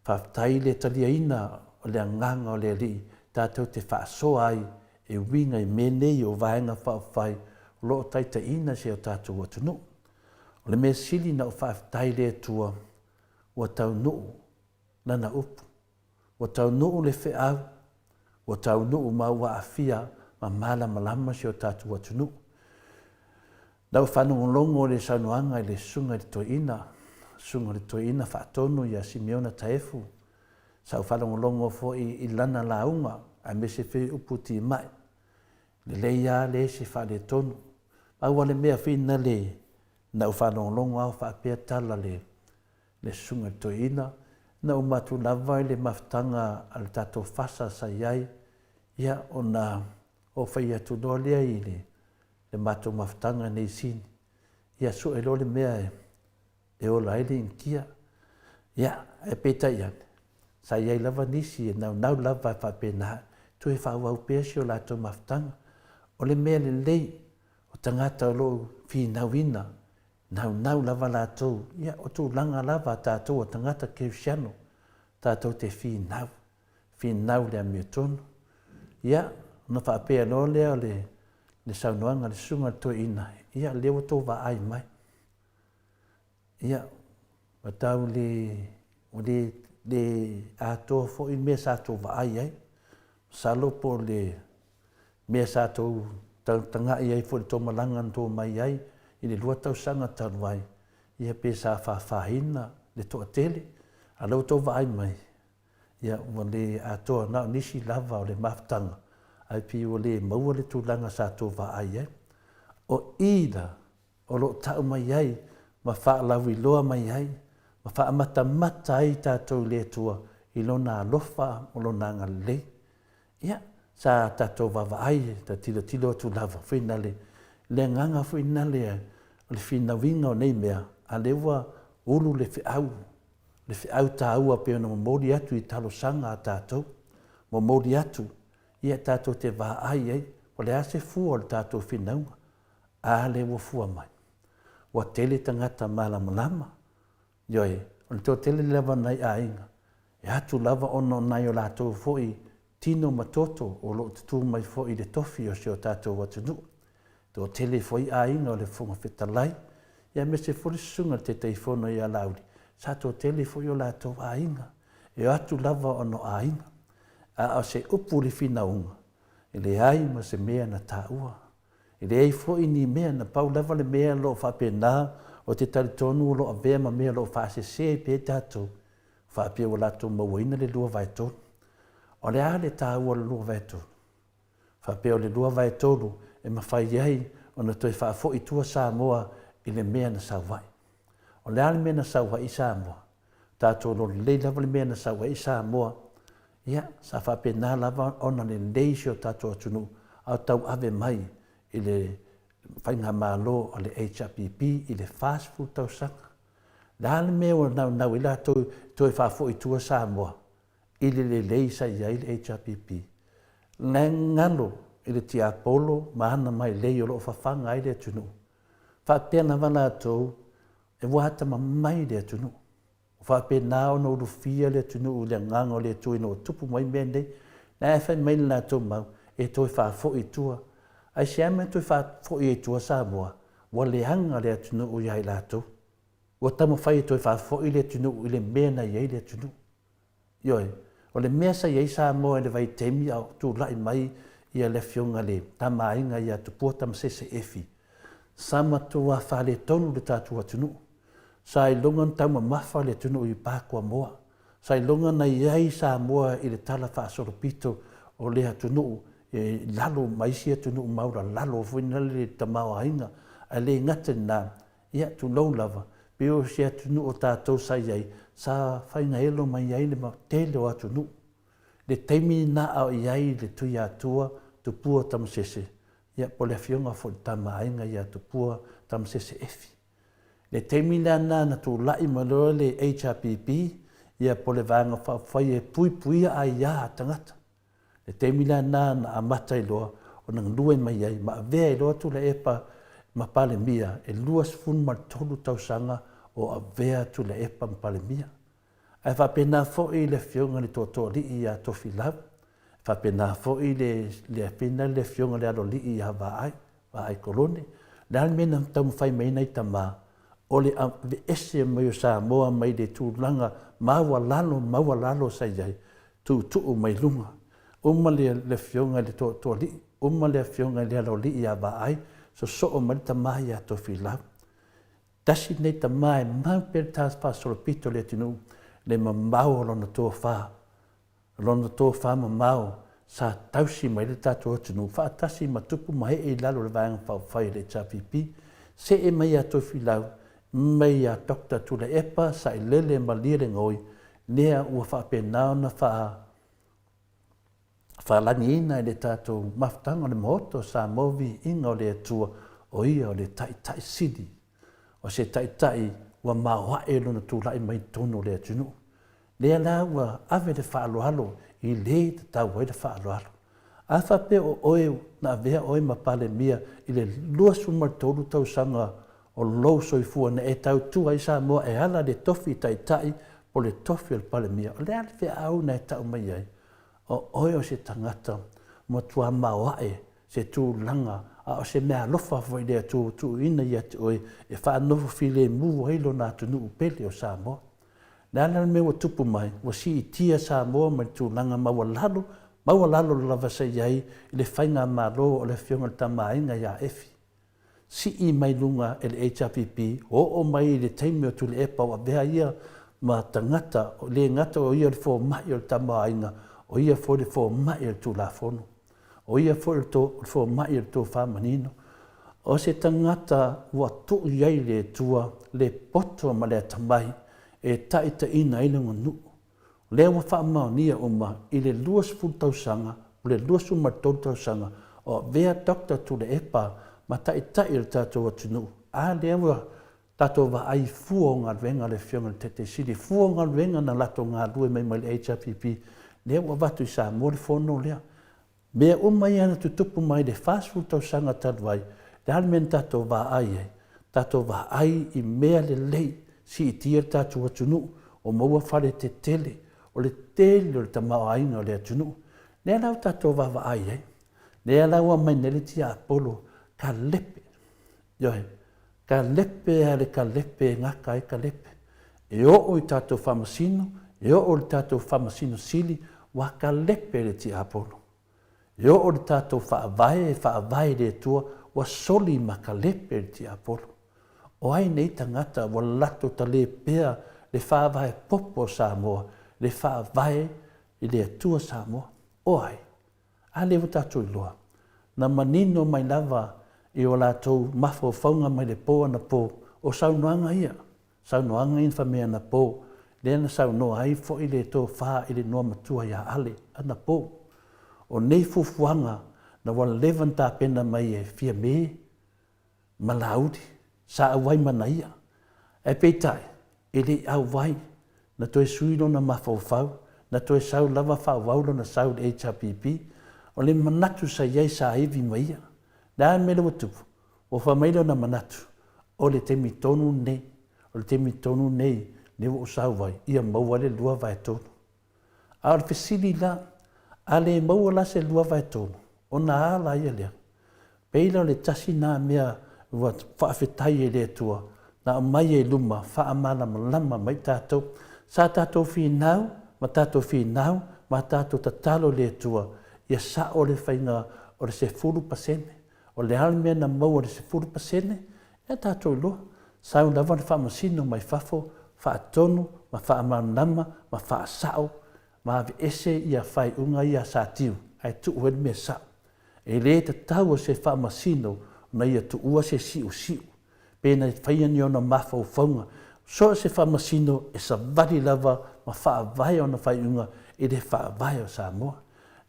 Faafetai i le taliaina o le Agaga o le Alii tatou te faasoa ai e uiga i mea nei o Vaega Faaupufai o lo o taitaiina si o tatou atunuu. O le mea sili na ou faafetai i le Atua ua taunuu Lana upu. Ua taunuu le feau, ua taunuu ma ua aafia ma malamalama si o tatou atunuu. Na ou faalogologo i le saunoaga i le Susuga i le Toeaina, Susuga i le Toeaina Faatonu ia Simiona Taefu, sa ou faalogologo foi i lana lauga aemaise foi upu timai. Lelei lava le ese faaletonu. Pau lava le mea finale na ou faalogologo lava o faapea tala le le Susuga i le Toeaina, na uma atu lava i le mafutaga a le tatou FASA sa i ai, ia ona oo fai atu loa lea i le matou mafutaga nei i Sini, ia sue loa le mea e ola ai le Initia. Ia, ae peitai ane, sa i ai lava nisi e naunau lava e faapena, toe faaauau pea si o latou mafutaga. O le mea lelei, o tagata o lo o finauina Naunau lava latou, ia o tulaga lava a tatou o tagata kerisiano, tatou te finau, finau i le amiotonu. Ia, ona faapea loa lea o le, le saunoaga a le susuga i le toeaina, ia, lea ua tou vaai mai. Ia, ua tau le, ua le, le atoa foi mea sa tou vaai ai. Masalo po o le mea sa tou tagatagai ai foi i le tou malaga na tou omai ai i le 2 tausaga talu ai, ia pe sa afafaina le toatele, a o lea ua outou vaai mai, ia ua le atoa na o nisi lava o le mafutaga, ae pei ua le maua le tulaga sa tou vaai ai. O i la o lo o tau mai ai ma faalauiloa mai ai ma faamatamata ai tatou i le Atua i Lona alofa ma Lona agalelei. Ia, sa tatou vaavaai, ta tilotilo atu lava foi nale, le agaga foi nale o le finauina o nei mea, a lea ua ulu le feau, le feau taua pei ona momoli atu i talosaga a tatou, momoli atu, ia tatou te vaai ai, o le a se fua o le tatou finauga, a lea ua fua mai. Ua tele tagata malamalama, ioe, o le toatele lava o nai aiga, e atu lava ona o nai o latou foi tino ma toto o lo o tutū mai foi i le tofi o si o tatou atunuu. E toatele foi aiga o le Fofoga Fetalai, aemaise foi le susuga i le Taitaifono ia Laauli, sa toatele foi o latou aiga, e o atu lava ona o aiga. A o se upu i le finauga, e leai ma se mea na taua. E leai foi ni mea, na pau lava le mea o lo o faapena, ou te talitonu o lo o avea ma mea o lo o faasese ai pea tatou, faapea ua latou mauaina le 2/3. O le a le taua o le 2/3? Faapea o le 2/3 e mafai ai ona toe faafoi i tua Samoa i le mea na sau ai. O le a le mea na sau ai i Samoa? Tatou iloa lelei lava le mea na sau ai i Samoa. Ia, sa faapena lava ona lelei si o tatou atunuu a o tauave mai i le Faigamalo a le HRPP i le 40 tausaga. Le a le mea ua naunau ai latou e toe faafoi i tua Samoa i le lelei sa i ai le HRPP? La e galo i le tiapolo ma ana mailei o lo o fafaga ai le atunuu. Faapea lava latou e ua atamamai le atunuu. Ua faapena ona ulufia le atunuu i le agaga o le Atua ina ua tupu mai mea nei. La e fai mai le latou mau e toe faafoi i tua. Aisea mea e toe faafoi ai i tua Samoa? Ua leaga le atunuu ia i latou. Ua taumafai e toe faafoi le atunuu i le mea na i ai le atunuu. Ioe, o le mea sa i ai Samoa i le vaitaimi a o tulai mai ia le Afioga i le Tama a Aiga ia Tupua Tamasese Efi, sa matua faaletonu le tatou atunuu. Sa iloga ona taumamafa le atunuu i pa kuamoa. Sa iloga ona i ai Samoa i le tala faasolopito o le atunuu i lalo ma isi atunuu maulalalo foi na le tamaoaiga. Ae le gata i lena, Ia, tulou lava, pei o se atunuu o tatou sa i ai, sa faigaelo mai ai le tele o atunuu. I le taimi lena a o i ai le Tuiatua Tupua Tamasese, ia, po o le Afioga foi i le Tama a Aiga ia Tupua Tamasese Efi. I le taimi la lena na tulai mai loa le HRPP, ia, po o le Vaega Faaupufai e Puipuia Aia a Tagata. Le taimi la lena na amata ai loa ona galue mai ai ma avea ai loa Tuilaepa ma Palemia e 23 tausaga o avea Tuilaepa ma Palemia. Ae faapena foi le afioga i le Tootooalii ia Tofilau, e faapena foi le le afioga i le Aloalii ia Vaai, Vaai Kolone. O le a le mea na taumafai mai ai nai tama, o le aveese mai o Samoa mai le tulaga maualalo maualalo sa i ai, tuutuu mai luga. Uma le le afioga i le Tootooalii, uma le afioga i le Aloalii ia Vaai, sosoo mai le tama ia Tofilau. Tasi lenei tama e mau pea le faasolopito o le atunuu, le mamao o lona tofa, lona tofa mamao sa tausi mai ai le tatou atunuu faatasi ma tupu ma ee i lalo o le Vaega Faaupufai a le HRPP, see mai ia Tofilau, mai ia Doctor Tuilaepa Sailele Malielegaoi, lea ua faapena ona faa faalagiina i le tatou mafutaga o le Maota o Samoa Viiga o le Atua, o ia o le Taitai Sili, o se Taitai ua maoae lona tulai mai i totonu o le atunuu. Lea la ua ave le faaaloalo i le tatau ai le faaaloalo. A faapea o oe na avea oe ma Palemia i le 23 tausaga o lou soifua na e tautua ai Samoa e ala i le tofi taitai po o le tofi o le Palemia, o le a le feau na e tau mai ai? O oe o se tagata Matua maoae se tulaga, a o se meaalofa foi le Atua ua tuuina ia te oe e faanofo filemu ai Lona atunuu pele o Samoa. O le a la le mea ua tupu mai? Ua siitia Samoa mai le tulaga maualalo, maualalo lava sa i ai i le faigamalo o le Afioga i le Tama a Aiga ia Efi. Sii mai luga e le HRPP, oo mai i le taimi o Tuilaepa ua avea ia ma tagata, le gata o ia o le fomai o le tamaoaiga, o ia foi le fomai o le Tulafono. O ia foi o le fomai o le tofa manino. O se tagata ua tuu i ai le Atua le poto ma le atamai e taitaiina ai lona nuu. O lea ua faamaonia uma i le 20 tausaga o le 23 tausaga o avea Doctor Tuilaepa ma taitai o le tatou atunuu, a lea ua tatou vaai i fua o galuega a le Afioga i le Taitai Sili, fua o galuega na latou galue mai mai le HRPP, lea ua avatu i Samoa le fono lea. Mea uma ia na tutupu mai le 40 tausaga talu ai, le a le mea na tatou vaai ai? Tatou vaai i mea lelei, siitia le tatou atunuu, o maua fale tetele, o le tele o le tamaoaiga o le atunuu. Lea la ua tatou vaavaai ai, lea la ua aumai nei le tiapolo, kalepe, ioe, kalepe lava le kalepe e gata ai kalepe. E oo i tatou faamasino, e oo i le tatou Faamasino Sili, ua kalepe le tiapolo. E oo i le tatou Faavae e faavae i le Atua, ua soli ma kalepe le tiapolo. O ai nei tagata ua latou talepea le Faavae popo o Samoa, le Faavae i le Atua Samoa? O ai? A lea ua tatou iloa, na manino mai lava i o latou mafaufauga mai le po anapo, o saunoaga ia, saunoaga ia na fai mai anapo, lea na saunoa ai foi le tofa i le igoa matua ia Ale anapo. O nei fuafuaga na ua leva ona tapena mai e Fiame ma Laauli, sa auai ma ana ia. Ae peitai, e le i auai, na toe sui lona mafaufau, na toe sau lava faaauau lona sau i le HRPP. O le manatu sa i ai sa ivi ma ia. Le a le mea lea ua tupu? Ua fai mai lona manatu, o le taimi tonu lenei, o le taimi tonu lenei lea ua ou sau ai, ia maua le 2/3. A o le fesili la, a le maua la se 2/3, ona a laia lea? Pei la o le tasi lena mea ua faafetai ai i le Atua na aumai ai i luma faamalamalama mai tatou. Sa tatou finau ma tatou finau ma tatou tatalo i le Atua ia sao le faiga o le 10%. O le a le mea na maua i le 10%? Ia tatou iloa. Sau lava le faamasino mai fafo, faatonu ma faamalamalama ma faasao ma aveese ia faaiuga ia a Satiu ae tuu ai le mea sao. E le tatau o se faamasino ona ia tuua se siusiu pe na faia ni ona mafaufauga. So o se faamasino e savali lava ma faavae ona faaiuga i le faavae o Samoa.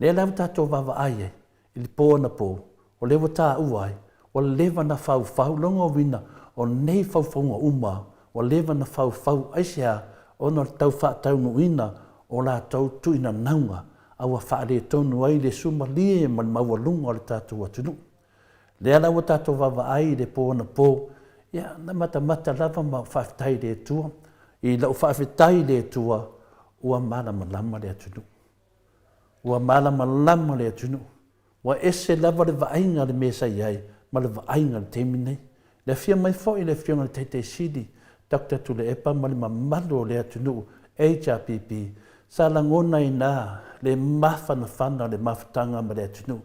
Lea la ua tatou vaavaai ai i le po anapo, o lea ua taua ai, ua leva ona faufau, lona uiga o nei faufauga uma ua leva ona faufau aisea? Ona o le tau faataunuuina o latou tuuinanauga a ua faaletonu ai le sumalie ma le maualuga o le tatou atunuu. Lea la ua tatou vaavaai i le po anapo, ia na matamata lava ma faafetai i le Atua. I lau faafetai i le Atua, ua malamalama le atunuu. Ua malamalama le atunuu. Ua ese lava le vaaiga a le mea sa i ai ma le vaaiga i le taimi lenei. Le afio mai foi le Afioga i le Taitai Sili, Doctor Tuilaepa ma le mamalu o le atunuu HRPP, sa lagona ai ina le mafanafana o le mafutaga ma le atunuu.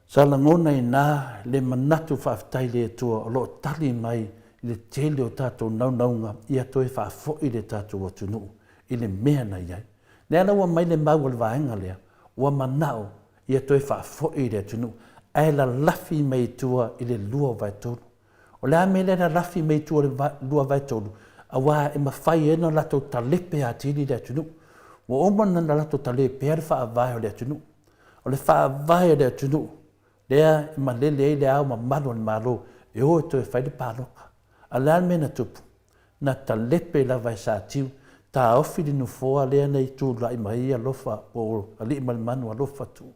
Sa lagona ai ina le manatu faafetai i le Atua o lo o tali mai i le tele o tatou naunauga ia toe faafoi le tatou atunuu i le mea na i ai. Lea la ua aumai le mau a le vaega lea, ua manao ia toe faafoi i le atunuu, ae lalafi mai i tua i le 2/3. O le a le mea lea e lalafi mai i tua i le 2/3? Aua e mafai ai ona latou talepe atili le atunuu. Ua uma ona latou talepea le faavae o le atunuu. O le faavae o le atunuu lea e malele ai le Ao Mamalu o le Malo e o e toe fai le palota. A o le a le mea na tupu? Na talepe lava e Satiu, taofi le nofoa lea na i tulai mai ai Alofa po o Aliimalemanu Alofa Tuuu.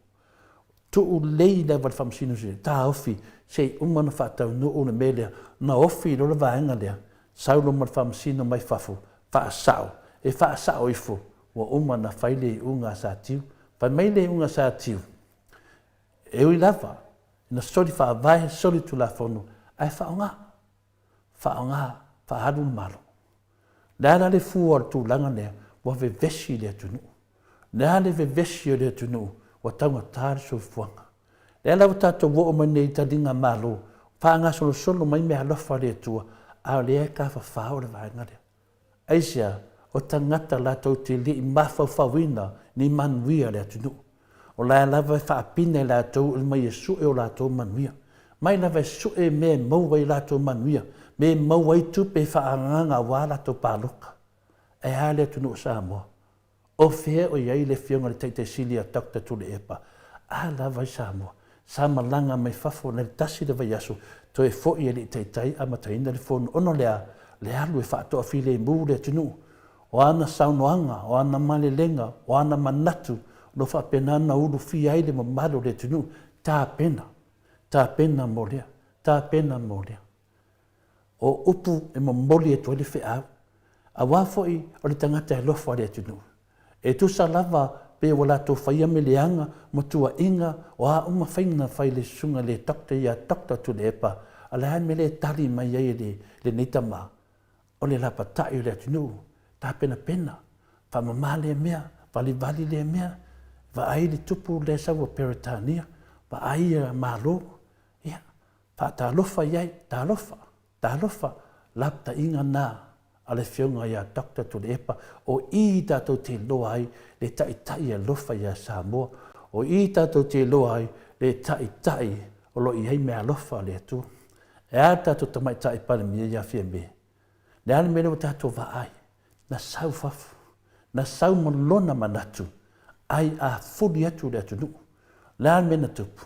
Tuu lelei lava le Faamasino Sili, taofi se i uma ona faataunuu le mea lea. Na ofi loa le vaega lea, sau loa ma le Faamasino mai fafo, faasao, e faasao ifo, ua uma ona fai le iuga a Satiu. Fai mai le iuga a Satiu. E ui lava ina soli faavae, soli tulafono, ae faaaoga, faaaoga, faaalu le Malo. O le a la le fua o le tulaga lea? Ua vevesi le atunuu. O le a le vevesi o le atunuu? Ua taugata le soifuaga. Lea la ua tatou oo mai nei i taliga Malo, faagasolosolo mai meaalofa a le Atua, a o lea e tafafao le vaega lea. Aisea? O tagata latou te le i mafaufauina ni manuia o le atunuu. O la e lava e faapina i latou e omai e sue o latou manuia. Mai lava e sue mea e maua ai latou manuia, mea e maua ai tupe e faaagaaga aua latou palota. Ae a le atunuu o Samoa? O fea o i ai le Afioga i le Taitai Sili ia Doctor Tuilaepa? A lava i Samoa. Sa malaga mai fafo nai le tasi le vaiaso, toe foi e le i taitai amataina le fono ona o le a? Le alu e faatoafilemu le atunuu. O ana saunoaga, o ana malelega, o ana manatu o lo o faapena ona ulufia ai le mamalu o le atunuu, tapena, tapena mo lea, tapena mo lea. O upu e momoli atu ai le feau, aua foi o le tagata e alofa i le atunuu. E tusa lava pe ua latou faia meleaga ma tuuaiga, o a uma faiga na fai i le susuga i le Doctor ia Doctor Tuilaepa, a o le a le mea lea e tali mai ai e lenei tama? O le lapatai o le atunuu, tapenapena, faamama lea mea, valivali lea mea, vaai le tupu lea e sau a Peretania, vaai Malo, ia, Faatalofa i ai, talofa, talofa, lapataiga na a le Afioga ia Doctor Tuilaepa, o i tatou te iloa ai le Taitai alofa ia Samoa, o i tatou te iloa ai le Taitai o lo o i ai meaalofa a le Atua. E a le tatou Tamaitai Palemia ia Fiame? Le a le mea lea ua tatou vaai? Na sau fafo, na sau ma lona manatu, ai a fuli atu le atunuu. Le a le mea na tupu?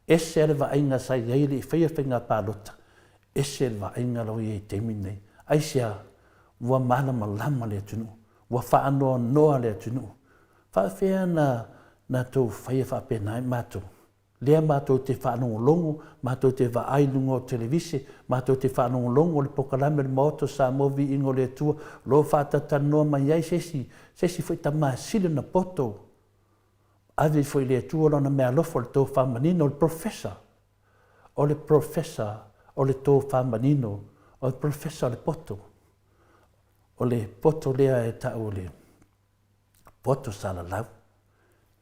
Ese le vaaiga sa i ai e le i faia le faiga palota, ese le vaaiga la ua i ai i le taimi lenei. Aisea? Ua malamalama le atunuu, ua faanoanoa le atunuu. Faafefea na na tou faia faapena ai matou? Lea matou te faalogologo, matou te vaai i luga o televise, matou te faalogologo i le polokalame o le Maota o Samoa Viiga o le Atua, o lo o faatalatalanoa mai ai se isi, se isi foi tama e sili ona poto. Ave ifo i le Atua Lona meaalofa o le tofa manino, o le professor, o le professor o le tofa manino, o le professor o le poto, o le poto lea e tau o le poto salalau.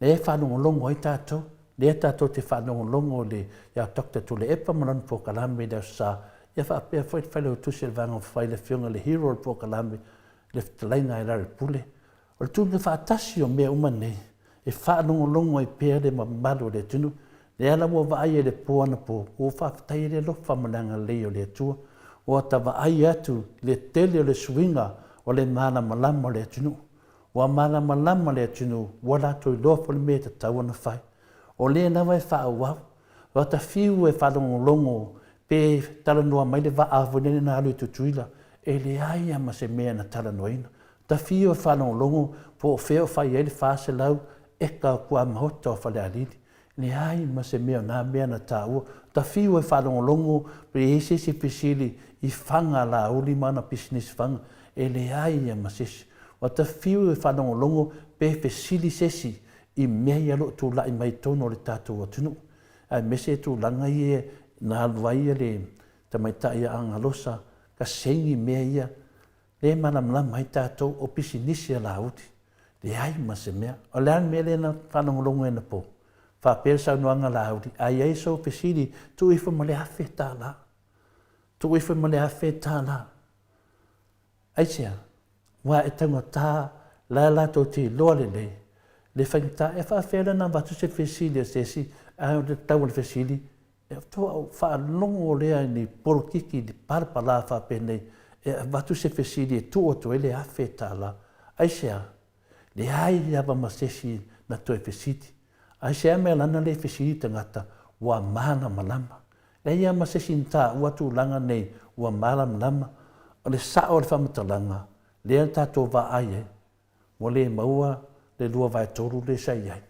Lea e faalogologo ai tatou, lea tatou te faalogologo le, ia Doctor Tuilaepa ma lana polokalame i le Aso Sa, ia faapea foi le Failautusi o le Vaega Faaupufai, le Afioga i le Hero o le polokalame, le Fetalaiga ia Larry Pule. O le tuuina faatasi o mea uma nei, e faalogologo ai pea le mamalu o le atunuu. Lea la ua vaai ai i le po anapo, ua faafetai ai le alofa ma le agalelei o le Atua. Ua ta vaai atu i le tele o le suiga o le malamalama o le atunuu. Ua malamalama le atunuu, ua latou iloa foi le mea e tatau ona fai. O lea lava e faaauau. Ua ta fiu e faalogologo pe talanoa mai le vaa foi lele na alu i Tutuila, e leai lava ma se mea na talanoaina. Ta fiu e faalogologo po o fea o fai ai le 400 eka o tuamaota o Falealili. Leai ma se mea o na mea na taua. Ta fiu e faalogologo pe i ai se isi fesili i faga a Laauli ma ana pisinisi faga, e leai lava ma se isi. Ua ta fiu e faalogologo pe fesili se isi i mea ia o lo o tulai mai i totonu o le tatou atunuu, aemaise tulaga ia na alu ai le tamaitai ia Agalosa kasegi mea ia, lea e malamalama ai tatou o pisinisi a Laauli. Leai ma se mea. O le a le mea lea na faalogologo ai anapo? Faapea le saunoaga a Laauli, a i ai sou fesili, tuu ifo ma le $1000. Tuu ifo ma le $1000. Aisea? Aua e taugata la latou te iloa lelei le faigata. E faafefea la ona avatu se fesili a se isi ae o le tau o le fesili e toa ou faalogo lea i ni polokiki ni palapala faapenei e avatu se fesili e tuu atu ai le $1000. Aisea? Leai lava ma se isi na toe fesili. Aisea mea lana le fesili tagata ua malamalama. Leai lava ma se isi na taua tulaga nei ua malamalama. O le sao o le faamatalaga lea na tatou vaai ai, ua le maua le 2/3 lea sa i ai.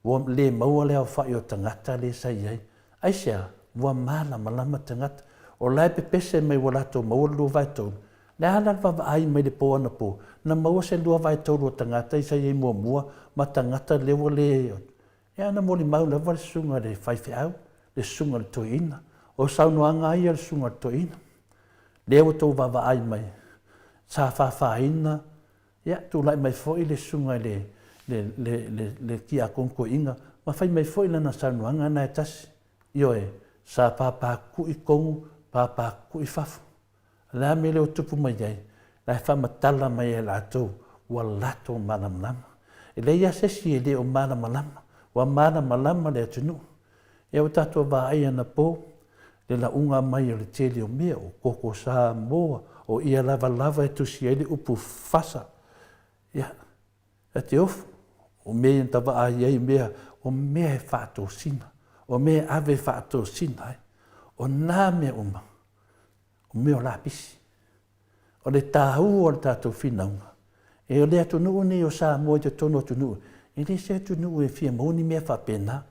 Ua le maua le aofai o tagata lea sa i ai. Aisea? Ua malamalama tagata. O la e pepese mai ua latou maua le 2/3. Le a la le vaavaai mai le po anapo, na maua se 2/3 o tagata i sa i ai muamua ma tagata lea ua le. Ia na molimau lava le susuga i le faifeau, le susuga i le toeaina. O saunoaga lava ia a le susuga i le toeaina, lea ua outou vaavaai mai, sa fafaina, ia tulai mai foi le susuga i le, le, le, le, le tiakono toeaina ma fai mai foi lana saunoaga na e tasi. Ioe, sa papakui tonu, papakui fafo. O le a mea lea ua tupu mai ai? La e faamatala mai e latou ua latou malamalama. E leai lava se isi e le o malamalama, ua malamalama le atunuu. Ia ua tatou vaai anapo le lauga mai o le tele o mea, o koko Samoa, o ia lavalava e tusi ai le upu fasa. Ia, e te ofo, o mea ia na ta vaai ai mea, o mea e faatosina, o mea e ave e faatosina ai. O nā mea uma, o mea o lapisi. O le taua o le tatou finauga, e o le atunuu nei o Samoa i totonu o atunuu, e le se atunuu e fia maua ni mea faapena.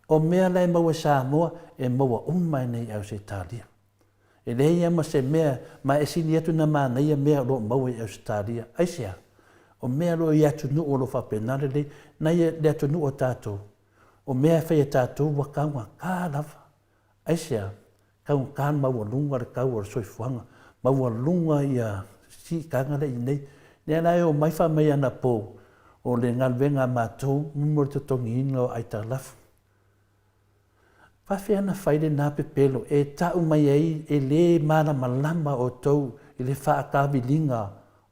O mea la e maua e Samoa, e maua uma e nei Ausetalia. E leai lava ma se mea, ma e sili atu ona manaia mea o lo o maua i Ausetalia. Aisea? O mea o lo o i atunuu o lo o faapena lelei, nai le atunuu o tatou, o mea e fai e tatou ua taugata lava. Aisea? Taugata le maualuga le tau o le soifuaga, maualuga ia siitaga lea i inei. Lea la e omai fai mai anapo o le galuega a matou mo le totogiina o aitalafu. Faafefea ona fai lena pepelo e tau mai ai e le malamalama outou i le faataviliga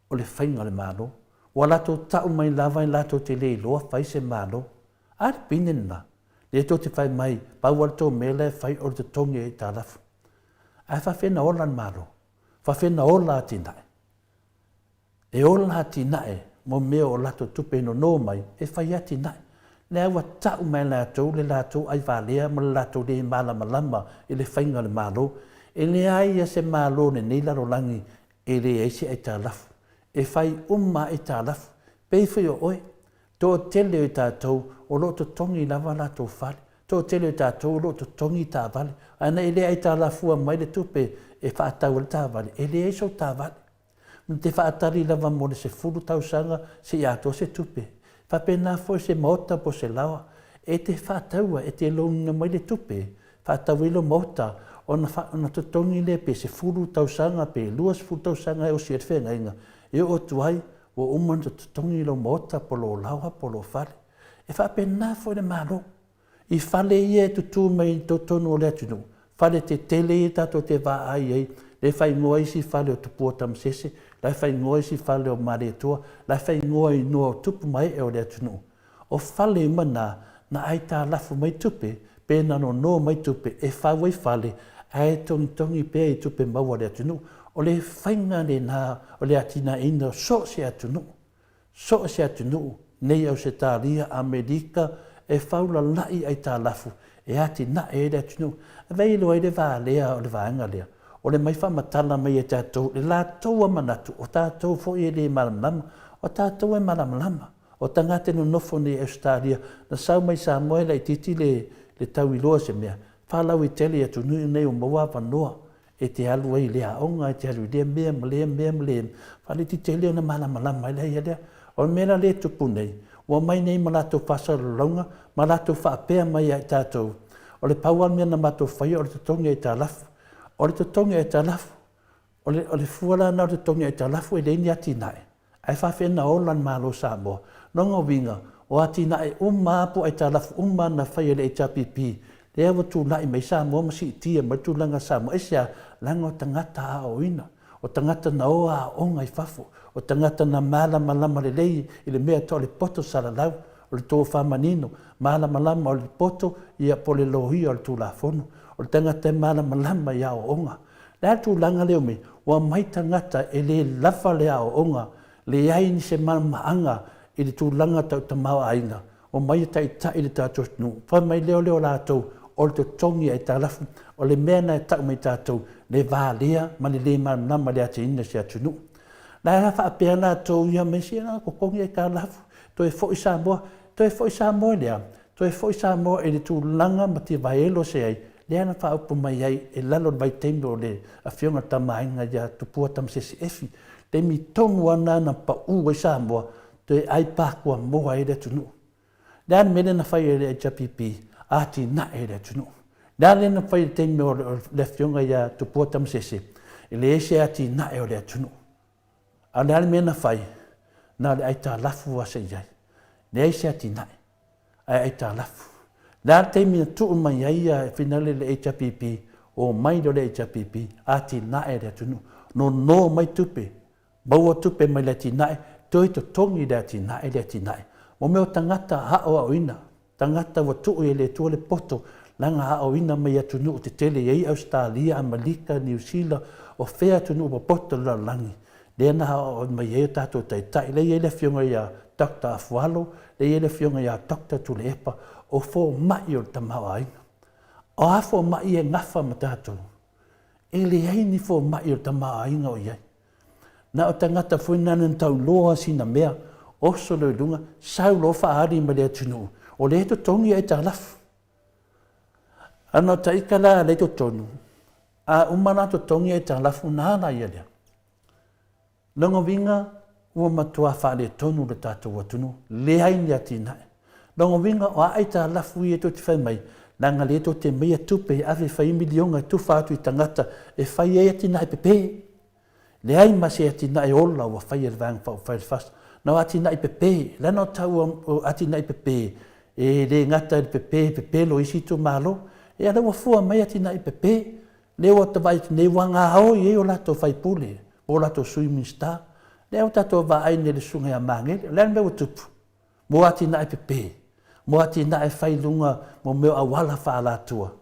o le faiga o le Malo. Ua latou tau mai lava e latou te le iloa fai se Malo. A le pine lena? Lea tou te fai mai, pau lava le tou mea la e fai o le totogi o aitalafu. Ae faafefea na ola le Malo? Faafefea na ola atinae? E ola atinae mo mea o latou tupe e nono mai e fai atinae. Lea ua tau mai e latou le latou aivalea ma le latou le malamalama i le faiga o le Malo. E leai lava se Malo o lenei lalolagi e leai se aitalafu. E fai uma lava aitalafu. Pei foi o oe, toatele o i tatou o lo o totogi lava latou fale, toatele o i tatou o lo o totogi taavale, ae na e le aitalafua mai le tupe e faatau ai le taavale, e leai sou taavale. E te faatali lava mo le 10 tausaga seia atoa se tupe. E faapena foi se maota po o se laoa. E te faataua, e te loan mai le tupe, faatau ai lou maota, ona, ona totogi lea pe 10 tausaga pe 20 tausaga e osi ai le feagaiga, e oo atu ai ua uma ona totogi lou maota po o lou laoa po o lou fale. E faapena foi le Malo. I fale ia e tutū mai i totonu o le atunuu, fale tetele ia tatou te vaai ai, lea e faaigoa isi fale o Tupua Tamasese, la e faaigoa isi fale o Malietoa, la e faaigoa i inoa o tupu ma ee o le atunuu. O fale uma na, na aitalafu mai tupe, pe na nono mai tupe e fau ai fale, ae togitogi pea i tupe maua a le atunuu. O le faiga lena o le atinaeina o so o se atunuu. So o se atunuu, nei Ausetalia, Amerika, e faulalai aitalafu e atinae ai le atunuu. Avea iloa ai le valea o le vaega lea, o le mai faamatala mai e tatou le latou a manatu, o tatou foi e le malamalama, o tatou e malamalama. O tagata e nonofo nei i Ausetalia, na sau mai Samoa e laitiiti le, le tau iloa se mea, faalauaitele i atunuu nei ua maua avanoa e te alu ai i lea aoga, e te alu i lea mea ma lea mea ma lea mea, faaletitele ona malamalama ai lea ia lea. O le mea la lea e tupu nei, ua omai nei ma latou faasalalauga ma latou faapea mai ia i tatou, o le pau lava le mea na matou faia o le totogi aitalafu. O le totogi aitalafu, o le, o le fua la lena o le totogi aitalafu e leai ni atinae. Ae faafefea na ola le Malo o Samoa? Lona uiga, o atinae uma lava po o aitalafu uma lava na fai e le HRPP, lea ua tulai mai Samoa ma siitia mai le tulaga Samoa. Aisea? Leaga o tagata aoaoina, o tagata na o aooga i fafo, o tagata na malamalama lelei i le mea tau o le poto salalau, o le tofa manino, malamalama o le poto ia po o le loia o le Tulafono, o le tagata e malamalama i aoaoga. Le a le tulaga lea ua Ua aumai tagata e le lava le aoaoga, leai ni se malamalamaaga i le tulaga tau tamaoaiga, omai e taitai le tatou atunuu. Fai mai lea o lea o latou o le totogi aitalafu, o le mea lena e tau mai tatou le valea ma le le malamalama i le atiaina o se atunuu. La e faapea latou ia ma isi, totogi aitalafu, toe foi Samoa. Toe foi Samoa i le a? Toe foi Samoa i le tulaga mativaelo se ai, lea na faaupu mai ai i lalo o le vaitaimi o le Afioga i le Tama a Aiga ia Tupua Tamasese Efi, taimi tonu lava lena na pau ai Samoa, toe ai pakuamoa ai le atunuu. Le a le mea lea na fai e le HRPP? Atinae le atunuu. Le a lea na fai i le taimi o le afioga ia Tupua Tamasese? E leai se atinae o le atunuu. A o le a le mea na fai? Na o le aitalafu lava se i ai. Leai se atinae, ae aitalafu. O le a le taimi na tuu mai ai ia finale le HRPP, omai loa le HRPP, atinae le atunuu. Nono mai tupe, maua tupe mai le atinae, toe totogi le atinae le atinae. Mo mea o tagata aoaoina, tagata ua tuu e le Atua le poto, leaga aoaoina mai atunuu tetele e i ai Ausetalia, Amelika, Niu Sila, o fea atunuu popoto o le lalolagi, lea na aoao mai ai o tatou taitai. Lea e i ai le afioga ia Doctor Afualo, lea e i ai le afioga ia Doctor Tuilaepa, o fomai o le tamaoaiga. O a fomai e gafa ma tatou? E leai ni fomai o le tamaoaiga o i ai. Na o tagata foi na na tauloa sina mea, oso loa i luga, sau loa faaali mai le atunuu, o lea e totogi aitalafu. A na o taika la lea i totonu, a uma la totogi aitalafu na ala ia lea. Lona uiga ua matua faaletonu le tatou atunuu, leai ni atinae. Lona uiga o a aitalafu ia tou te fai mai, leaga lea tou te aumaia tupe e ave e fai ai miliona e tufa atu i tagata e fai ai atinae pepe. Leai ma se atinae ola ua faia e le Vaega Faaupufai o le FAST. Na o atinae pepe, leaga o taua o atinae pepe, e le gata i le pepe, pepelo i isi itumalo, ia lea ua fua mai atinae pepe, lea ua ta vaai atu nei ua gaoi ai o latou faipule po o latou sui Minisita. Lea ua tatou vaai nei i le susuga ia Magele, o le a le mea ua tupu? Mo atinae pepe, mo atinae fai i luga mo mea o auala faaalatua.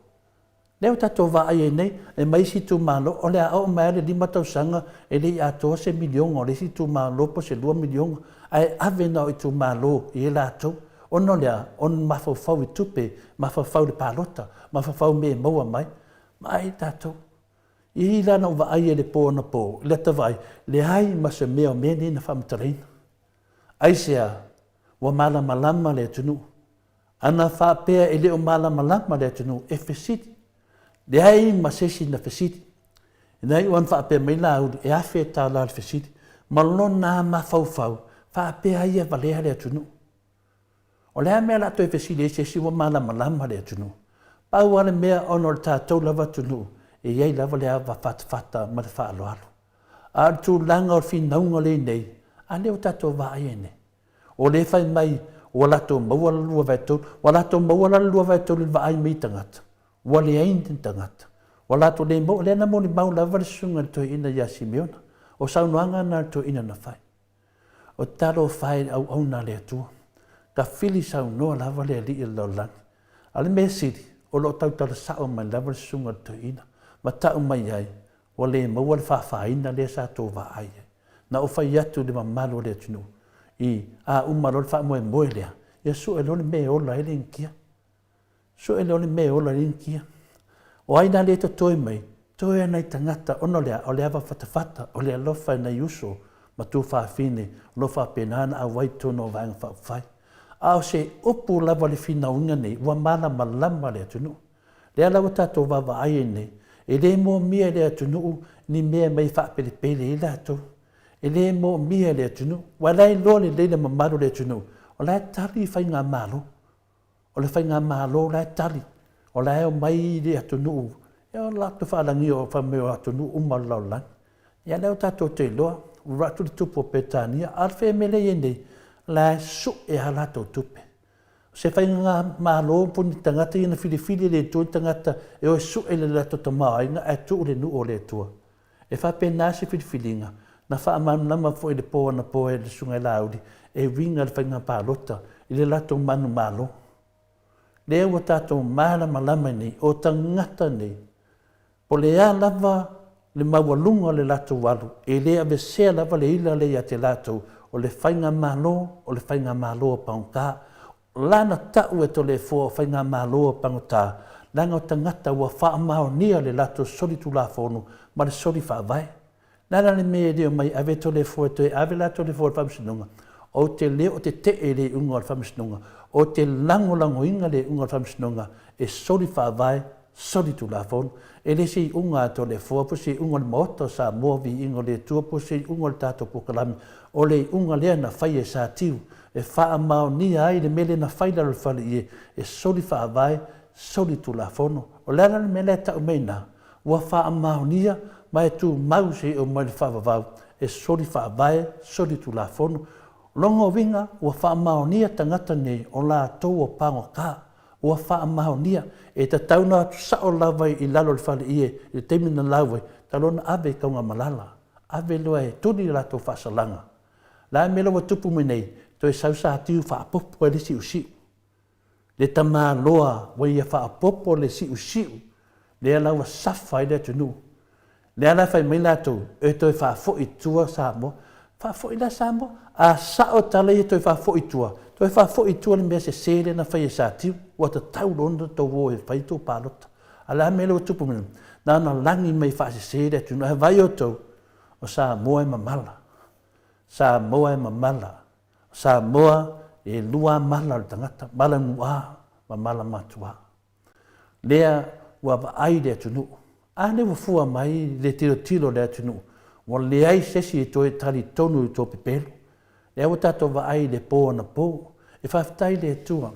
Lea ua tatou vaai ai nei, e mai isi itumalo, o le a oo mai lava le 5 tausaga e le i atoa se miliona o le isi itumalo po o se 2 miliona, ae ave na o itumalo i ai latou. Ona o le a? Ona mafaufau i tupe, mafaufau i le palota, mafaufau i mea e maua mai. Vaai tatou. I la na ou vaai ai i le po anapo, i lata vaai, leai ma se mea o mea nei na faamatalaina. Aisea? Ua malamalama le atunuu. Ana faapea e le o malamalama le atunuu, e fesili. Leai ma se isi na fesili. Ina iu ana faapea mai Laauli, e $1,000 le fesili. Ma lona mafaufau, faapea ai e valea le atunuu. O le a mea o le a toe fesili ai se isi ua malamalama le atunuu? Pau lava le mea ona o le tatou lava atunuu, e i ai lava le ava fatafata ma le faaaloalo. A o le tulaga o le finauga lea i nei, a lea ua tatou vaai ai nei. O lea e fai mai ua latou maua le 2/3, ua latou maua la le 2/3 i le vaai mai i tagata, ua leai ni tagata. Ua latou le maua, lea na molimau lava le susuga i le toeaina ia Simeona. O saunoaga na a le toeaina na fai. O talofa e i le auauna a le Atua. Tafili saunoa lava le Alii o le lalolagi. A o le mea sili, o lo o tautala sao mai lava le susuga i le toeaina, ma tau mai ai, ua le maua le faafaina lea sa tou vaai ai. Na ou fai atu i le mamalu o le atunuu, i, a uma loa le faamoemoe lea, ia sue loa le mea e ola ai le Initia. Sue loa le mea e ola ai le Initia. O ai la lea e totoe mai? Toe a nai tagata, ona o le a? O le ava fatafata, o le alofa i nai uso ma tuafafine o lo o faapena ona auai i totonu o Vaega Faaupufai. A o se upu lava o le finauina nei, ua malamalama le atunuu. Lea la ua tatou vaavaai ai nei, e le moomia e le atunuu ni mea e aumai e faapelepele ai latou. E le moomia e le atunuu, aua o la e iloa lelei le mamalu o le atunuu, o la e tali faigamalo. O le faigamalo o la e tali, o la e omai le atunuu, ia o le latou faalagia fai mai o atunuu uma o le lalolagi. Ia lea ua tatou te iloa, ua alu atu le tupu o Peretania, a o le fea lea e i ai nei, o la e sue lava latou tupe. O se faigamalo po o ni tagata ia na filifili e le Atua ni tagata e o e sue le latou tamaoaiga ae tuu le nuu o le Atua. E faapena se filifiliga na faamalamalama foi i le po anapo e le Susuga i Laauli e uiga i le faiga palota i le latou manumalo. Lea ua tatou malamalama ai nei, o tagata nei, Po o le a lava le maualuga o le latou alu, e le avesea lava le ila lea ia te latou, o le faigamalo, o le faigamalo a pagota. O lana tau e Toleafoa o faigamalo a pagota, leaga o tagata ua faamaonia le latou solitulafono ma le soli faavae. Le a la le mea e le omai ave Toleafoa e toe ave la Toleafoa i le Faamasinoga? Ou te le o tetee i le iuga o le Faamasinoga, ou te lagolagoina le iuga o le Faamasinoga e soli faavae, soli tulafono. E le se iuga a Toleafoa po o se iuga o le Maota o Samoa, viiga o le Atua po o se iuga o le tatou polokalame, o le iuga lea na faia e Satiu. e faamaonia ai le mea lea na fai i lalo o le faleie e soli faavae, soli tulafono. O le a la le mea la e tau mai i ina? Ua faamaonia ma e tumau seia oo mai i le faavavau e soli faavae, soli tulafono. O lona uiga ua faamaonia tagata nei o latou ua pagota, ua faamaonia. E tatau ona o atu sao lava i lalo o le faleie i le taimi na lau ai, talu ona ave i Tanugamalala, ave loa e tuli le latou faasalaga. O le a le mea la ua tupu mai nei? Toe sau satiu faaopoopo ai le siusiu. Le tamaloa ua ia faaopoopo le siusiu lea la ua safa ai le atunuu. Lea la e fai mai latou e toe faafoi i tua Samoa. Faafoi la Samoa? A sao tala ia toe faafoi i tua, toe faafoi i tua le mea sese lea na fai e Satiu. Ua tatau loa ona tou o e fai tou palota. A o le a le mea lea ua tupu mai? Na ona lagi mai faasese le atunuu. Ae vaai outou, o Samoa e mamala. Samoa e mamala. O Samoa e lua lava mala o le tagata, mala nuuā ma mala matuā. Lea ua vaai le atunuu. A lea ua fua mai le tilotilo a le atunuu, ua leai se isi e toe talitonu i tou pepelo. Lea ua tatou vaai i le po anapo. E faafetai i le Atua,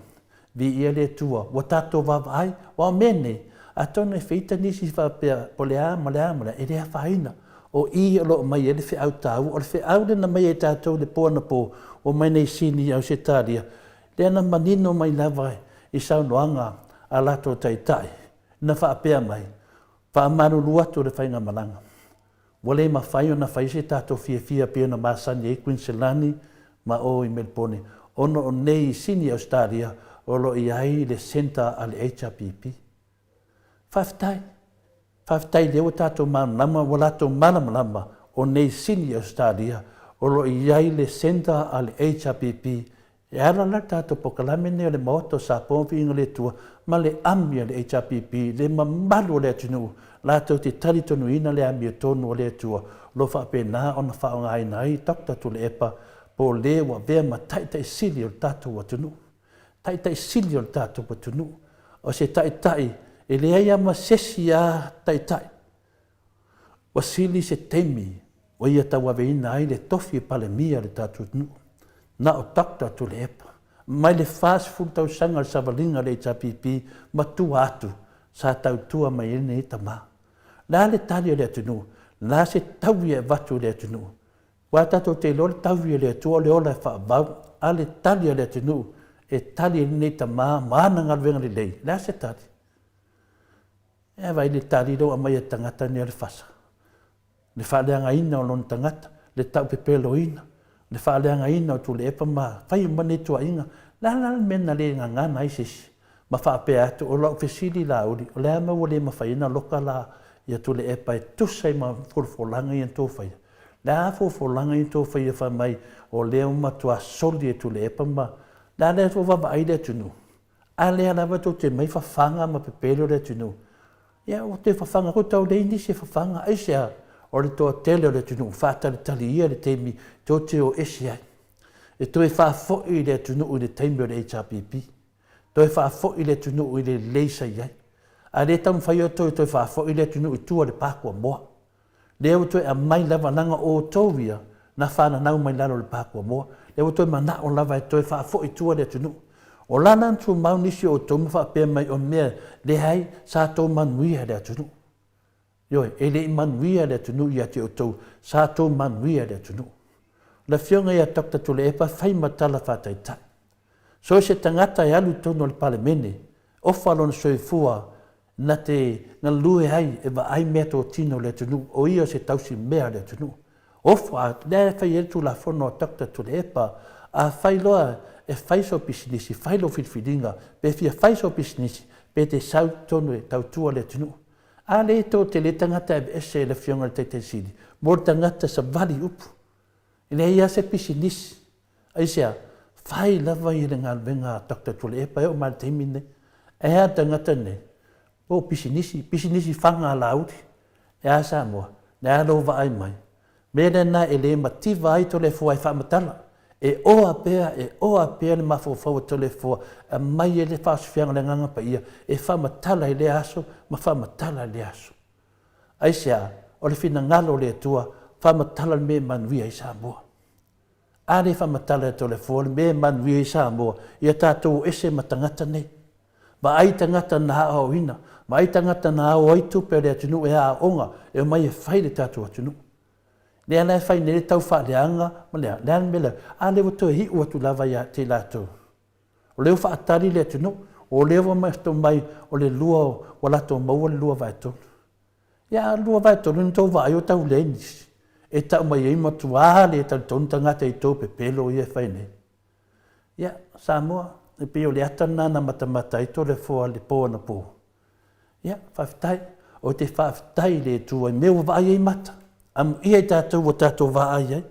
viia le Atua ua tatou vaavaai, aua o mea nei, atonu e feita nisi faapea po o le a ma le a ma le a, e le afaina. O i o lo o aumai ai le feau taua. O le feau lea na aumai e tatou i le po anapo, ua omai nei i Sini i Ausetalia, lea na manino mai lava i saunoaga a latou taitai, na faapea mai, faamalulu atu le faigamalaga, ua le mafai ona fai se tatou fiafia pei ona masani ai Kuiniselani ma o i Melebone, ona o nei i Sini i Ausetalia o lo o i ai le centre a le HRPP. Faafetai. Faafetai lea ua tatou malamalama, ua latou malamalama o nei Sini i Ausetalia o lo o i ai le centre a le HRPP E ala la le tatou polokalame lenei o le Maota o Sapoa ma Viiga o le Atua ma le ami a le HRPP le mamalu o le atunuu latou te talitonuina le amiotonu a le Atua o lo o faapena ona faaaogaina ai Doctor Tuilaepa po o le ua avea ma Taitai Sili o le tatou atunuu. Taitai Sili o le tatou atunuu. O se Taitai e leai lava ma se isi a Taitai Ua sili se taimi ua ia tauaveina ai le tofi Palemia o le tatou atunuu, na o Doctor Tuilaepa. Mai le 40 tausaga o le savaliga a le HRPP ma tua atu, sa tautua mai ai lenei tama. O le a le tali a le atunuu? O le a se taui e avatu i le atunuu? Aua tatou te iloa le taui a le Atua o le ola e faavau, a le tali a le atunuu e tali ai lenei tama ma ana galuega lelei, o le a se tali? E vaai i le tali lea ua aumai e le tagata lenei o le fasa, le faaleagaina o lona tagata, le taupepeloina, le faaleagaina o Tuilaepa ma fai uma nei tuuaiga. O le a la le mea na le gagana ai se isi ma faapea atu, o lau fesili Laauli, o le a le mea ua le mafai ai ona loka la ia Tuilaepa e tusa ai ma folafolaga ia na tou faia? O le a folafolaga ia na tou faia fai mai o lea ua matua soli e Tuilaepa ma le a lea ua vaavaai le atunuu? A lea lava tou te mai fafaga ma pepelo le atunuu, ia ua toe fafaga foi tau leai nisi e fafaga. Aisea? O le toatele o le atunuu faatalitali ia le taimi tou te o ese ai. E toe faafoi le atunuu i le taimi o le HRPP. Toe faafoi le atunuu i le lelei sa i ai. A le taumafai outou e toe faafoi le atunuu i tua i le pa kuamoa. Lea ua toe aumai lava leaga o outou ia na fananau mai lalo o le pa kuamoa, lea ua toe manao lava e toe faafoi i tua le atunuu. O la la na tumau nisi o outou ma faapea mai o mea leai sa tou manuia le atunuu. Ioe, e le i manuia le atunuu ia te outou, sa tou manuia le atunuu. O le afioga ia Doctor Tuilaepa fai ma tala faataitai. So o se tagata e alu i totonu o le Palemene, ofa lona soifua na te galue ai e vaai meatotino o le atunuu, o ia o se tausi mea o le atunuu. Ofa, lea e fai ai le Tulafono a Doctor Tuilaepa, a fai loa e fai sou pisinisi, fai lou filifiliga, pe fia fai sou pisinisi, pe te sau i totonu e tautua le atunuu. A lea e toatele tagata e aveese e le Afioga i le Taitai Sili, mo le tagata savali upu. E leai lava se pisinisi. Aisea? Fai lava ia le galuega a Doctor Tuilaepa e oo mai le taimi lenei. Ae a le tagata lenei? O pisinisi, pisinisi faga a Laauli. E a Samoa? Le a lou vaai mai? Mea lena e le mativa ai Toleafoa e faamatala. E oa pea, e oa pea le mafaufau o Toleafoa e aumai ai le faasofiaga o le Agaga Paia e faamatala i lea aso ma faamatala i lea aso. Aisea? O le finagalo o le Atua, faamatala le mea e manuia ai Samoa. A le faamatala e Toleafoa le mea e manuia ai Samoa, ia tatou o ese ma tagata nei. Vaai tagata na aoaoina, vaai tagata na ao ai tupe a le atunuu e aooga, e omai e fai le tatou atunuu. Lea la e fai nei le tau faaleaga ma le a, le a le mea lea? A lea ua toe iu atu lava ia te i latou. O lea ua faatali le atunuu, o lea ua mai o le lua ua latou maua le 2/3. Ia a 2/3 na tou vaai o tau leai nisi e tau mai ai matua le talitonu tagata i tou pepelo ia e fai nei. Ia, Samoa, e pei o le ata lena na matamata ai Toleafoa i le po anapo. Ia, faafetai. Ou te faafetai i le Atua i mea ua vaai ai mata. Amuia i tatou ua tatou vaai ai.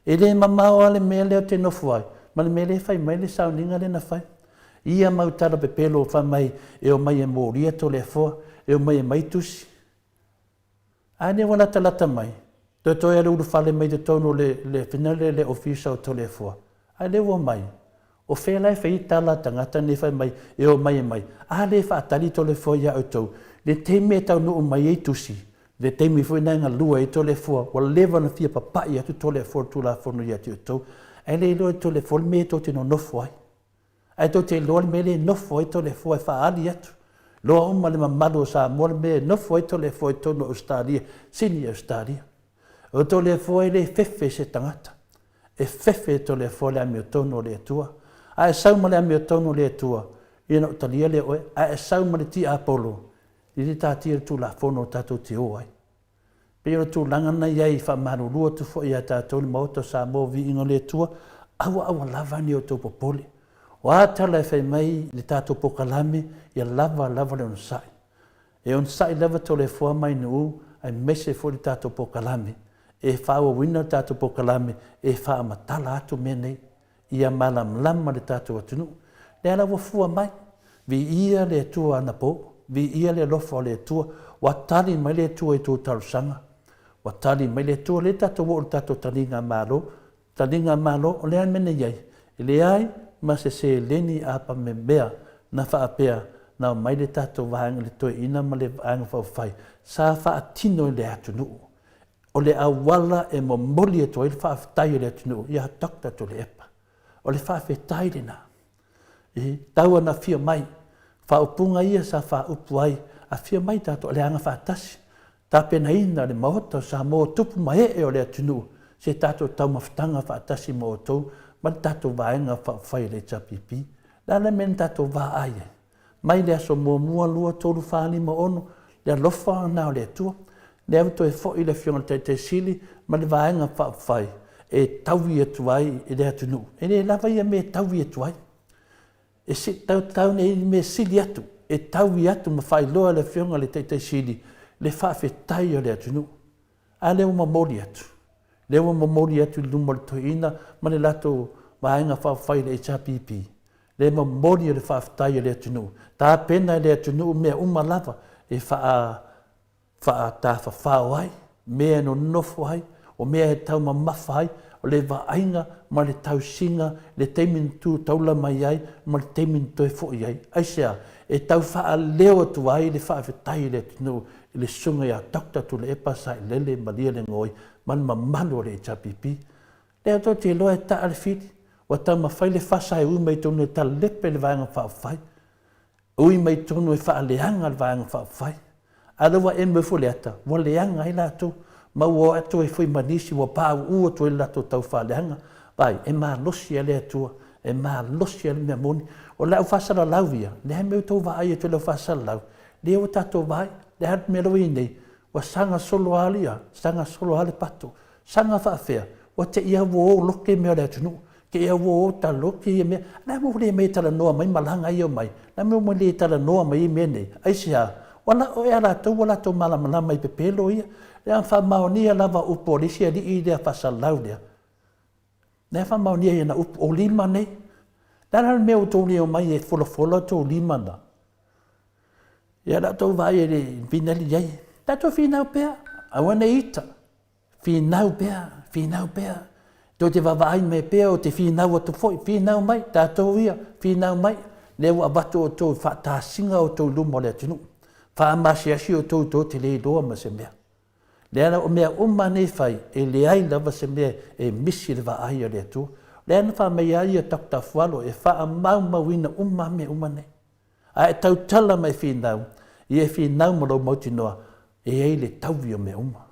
E le mamao lava le mea lea ou te nofo ai ma le mea lea e fai mai le sauniga lea na fai. Ia mau tala pepelo fai mai e omai e molia Toleafoa, e omai e aumai tusi. A lea ua latalata mai, toetoe lava le ulufale mai totonu o le, le finale le ofisa o Toleafoa. A lea ua omai, o fea la e fai ai tala a tagata nei fai mai e omai e aumai. A lea e faatali Toleafoa ia outou, le taimi e taunuu mai ai tusi, le taimi foi lena e galue ai Toleafoa, ua leva ona fia papai atu Toleafoa i le Tulafono ia te outou. Ae le iloa e Toleafoa le mea tou te nonofo ai. Ae tou te iloa le mea lea e nofo ai Toleafoa e faaali atu. Iloa uma le mamalu o Samoa le mea e nofo ai Toleafoa i totonu o Ausetalia, Sini Ausetalia. O Toleafoa e le fefe i se tagata. E fefe e Toleafoa le amiotonu o le Atua. A e sau ma le amiotonu o le Atua, ia ona ou talia lea o oe. A e sau ma le tiapolo, e le taatia le Tulafono tatou te o ai. Pei o le tulaga lena e i ai, e faamalulu atu foi ia tatou le Maota o Samoa, viiga o le Atua, aua aua lava ne i outou popole. O a tala e fai mai i le tatou polokalame, ia lava lava le onosai. E onosai lava Toleafoa mai Nu'u aemaise foi le tatou polokalame. E faaauauina le tatou polokalame e faamatala atu mea nei. Ia malamalama le tatou atunuu. Lea la ua fua mai. Viia le Atua anapo. Viia le alofa o le Atua. Ua tali mai le Atua i tou talosaga. Ua tali mai le Atua. Lea tatou oo i le tatou taliga Malo. Taliga Malo, o le a le mea na i ai? E leai ma se seleni apamemea na faapea na omai le tatou vaega le toeaina ma le vaega faaupufai sa faatino i le atunuu. O le auala e momoli atu ai le faafetai a le atunuu ia Doctor Tuilaepa. O le faafetai lena. E tau ana afio mai, faaupuga ia sa faaupu ai, afio mai tatou o le aga faatasi, tapenaina le Maota o Samoa o tupu ma ee o le atunuu, se tatou taumafataga faatasi ma outou ma le tatou Vaega Faaupufai a le HRPP. O le a le mea na tatou vaai ai? Mai le aso muamua, lua, tolu, fa, lima, ono, le alofa lena o le Atua. Lea ua toe foi le Afioga i le Taitai Sili ma le Vaega Faaupufai e taui atu ai i le atunuu. E le lava ia mea e taui atu ai. E tau nei mea sili atu, e taui atu ma faailoa e le Afioga i le Taitai Sili le faafetai a le atunuu. A lea ua momoli atu, lea ua momoli atu i luma o le toeaina ma le latou Vaega Faaupufai i le HRPP, le momoli o le faafetai a le atunuu. Tapena e le atunuu mea uma lava e faa faatafafao ai, mea e nonofo ai, o mea e taumamafa ai, o le vaaiga ma le tausiga, le taimi na tu taula mai ai ma le taimi na toe foi ai. Aisea? E tau faaleo atu ai le faafetai i le atunuu i le Susuga ia Doctor Tuilaepa Sailele Malielegaoi ma le mamalu o le HRPP. Lea tou te iloa e taa le fili, ua taumafai le fasa e ui mai totonu e talepe le Vaega Faaupufai. Ui mai totonu e faaleaga le Vaega Faaupufai. A o lea ua emo ifo le ata, ua leaga ai latou, ma ua o atu ai foi ma nisi ua pauu atu ai le latou tau faaleaga. Vaai, e malosi lava le Atua, e malosi lava le mea moni. O le au faasalalau ia, o le a le mea ua outou vaai atu i le au faasalalau? Lea ua tatou vaai, le a le mea la ua i ai nei? Ua saga solo lava le a? Saga solo lava le pato. Saga faafefea? Ua te i lava ua o loke mea o le atunuu. Te i lava ua o taloke ia mea. O le a le mea ua le omai e talanoa mai malaga ia e omai? O le a le mea ua le talanoa mai ai mea nei? Aisea? Ua la'o ea latou ua latou malamalama i pepelo ia? Leaga faamaonia lava upu a le isi alii lea faasalalau lea. Lea e faamaonia i ana upu, o lima nei. O le a la le mea ua outou le omai e folafola outou lima na? Ia o le a outou vaai i le vinali i ai. Tatou finau pea, aua ne i ita. Finau pea, finau pea. Tou te vaavaai mai pea, ou te finau atu foi, finau mai, tatou ia, finau mai. Lea ua avatu outou i faatasiga outou i luma o le atunuu. Faamasiasi outou tou te le iloa ma se mea. Lea la o mea uma nei e fai, e leai lava se mea e misi i le vaai a le Atua. Lea na fai mai ai ia Doctor Afualo e faamaumauina uma mea uma nei. A e tautala ma e finau, ia e finau ma lou mautinoa, e i ai le taui o mea uma.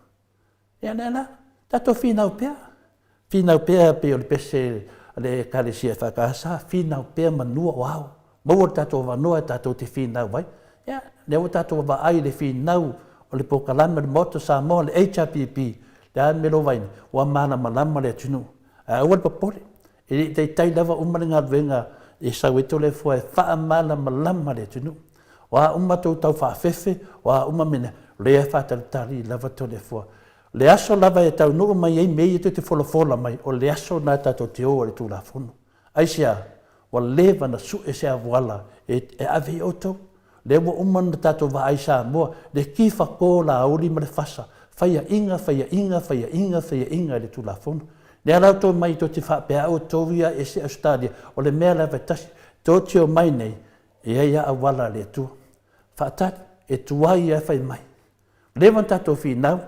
Ia lea la, tatou finau pea. Finau pea pei o le pese a le Ekalesia EFKS, finau pea manua o ao. Maua le tatou avanoa e tatou te finau ai. Ia, lea ua tatou vaai i le finau o le polokalame o le Maota o Samoa, le HRPP, le a le mea lea ua vaai nei? Ua malamalama le atunuu. Ae aua le popole, e le i taitai lava uma le galuega e sau ai Toleafoa e faamalamalama le atunuu. O a uma tou tau faafefe, o a uma mea, o lea e faatalitali lava Toleafoa. O le aso lava e taunuu mai ai mea ia tou te folafola mai, o le aso lena tatou te o ai i le Tulafono. Aisea? Ua leva ona sue se avuala e ave i outou. Lea ua uma ona tatou vaai i Samoa, le tifato lauli ma le fasa, faiaina, faiaina, faiaina, faiaina i le Tulafono. Lea la outou omai tou te faapea a outou ia e ese Ausetalia, o le mea lava e tasi, tou te omai nei, e i ai lava auala a le Atua. Faatali, e tuai lava fai mai. Leva ona tatou finau,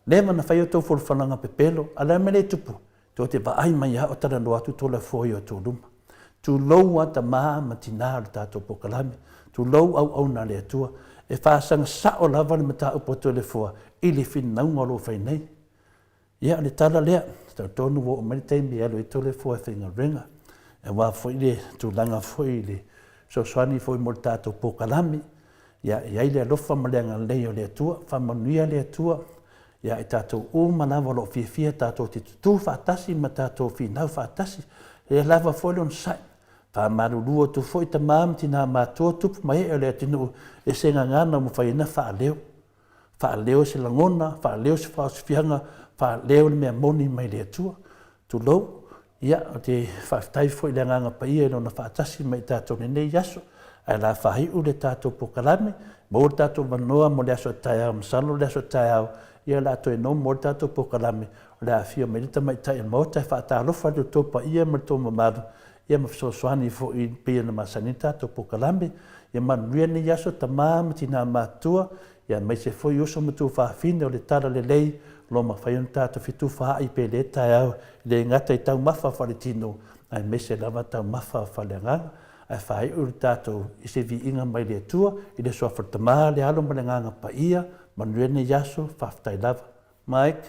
leva ona fai a outou folafolaga pepelo, a o le a le mea lea e tupu? Tou te vaai mai lava o talanoa atu Toleafoa i outou luma. Tulou lava tama ma tina o le tatou polokalame, tulou auauna a le Atua. E faasaga sao lava le mataupu a Toleafoa i le finauga o lo o fai nei. Ia, o le tala lea, e talitonu ua oo mai le taimi e alu ai Toleafoa e faigaluega, aua foi le tulaga foi i le fesoasoani foi mo le tatou polokalame. Ia, e i ai le alofa ma le agalelei o le Atua, faamanuia le Atua ia i tatou uma lava o lo o fiafia tatou te tutu faatasi ma tatou finau faatasi. E lava foi le onosai. Faamalulu atu foi tama ma tina matutua, tupu ma ee o le atunuu i se gagana ua mafai ai ona faaleo. Faaleo se lagona, faaleo se faaosifiaga, faaleo le mea moni mai le Atua. Tulou, ia, ou te faafetai foi i le Agaga Paia i Lona faatasi mai i tatou i lenei aso. Ae o le a faaiu le tatou polokalame, maua le tatou avanoa mo le aso a taeao, masalo o le aso a taeao, ia o le a toe nomo ai le tatou polokalame, o le a afio mai le Tamaitai o le Maota e faatalofa i lo outou paia ma lo outou mamalu, ia ma fesoasoani foi e pei ona masani ai le tatou polokalame. Ia manuia lenei aso tama ma tina matutua, ia aemaise foi uso ma tuafafine o le Talalelei o lo o mafai ona tatou fetufaai pea i lea taeao, e le gata i taumafa faaletino, aemaise lava taumafa faaleagaga. Ae faaiu le tatou i se viiga mai le Atua, i le Suafa o le Tama, le Alo ma le Agaga Paia, manuia lenei aso, faafetai lava. Mike.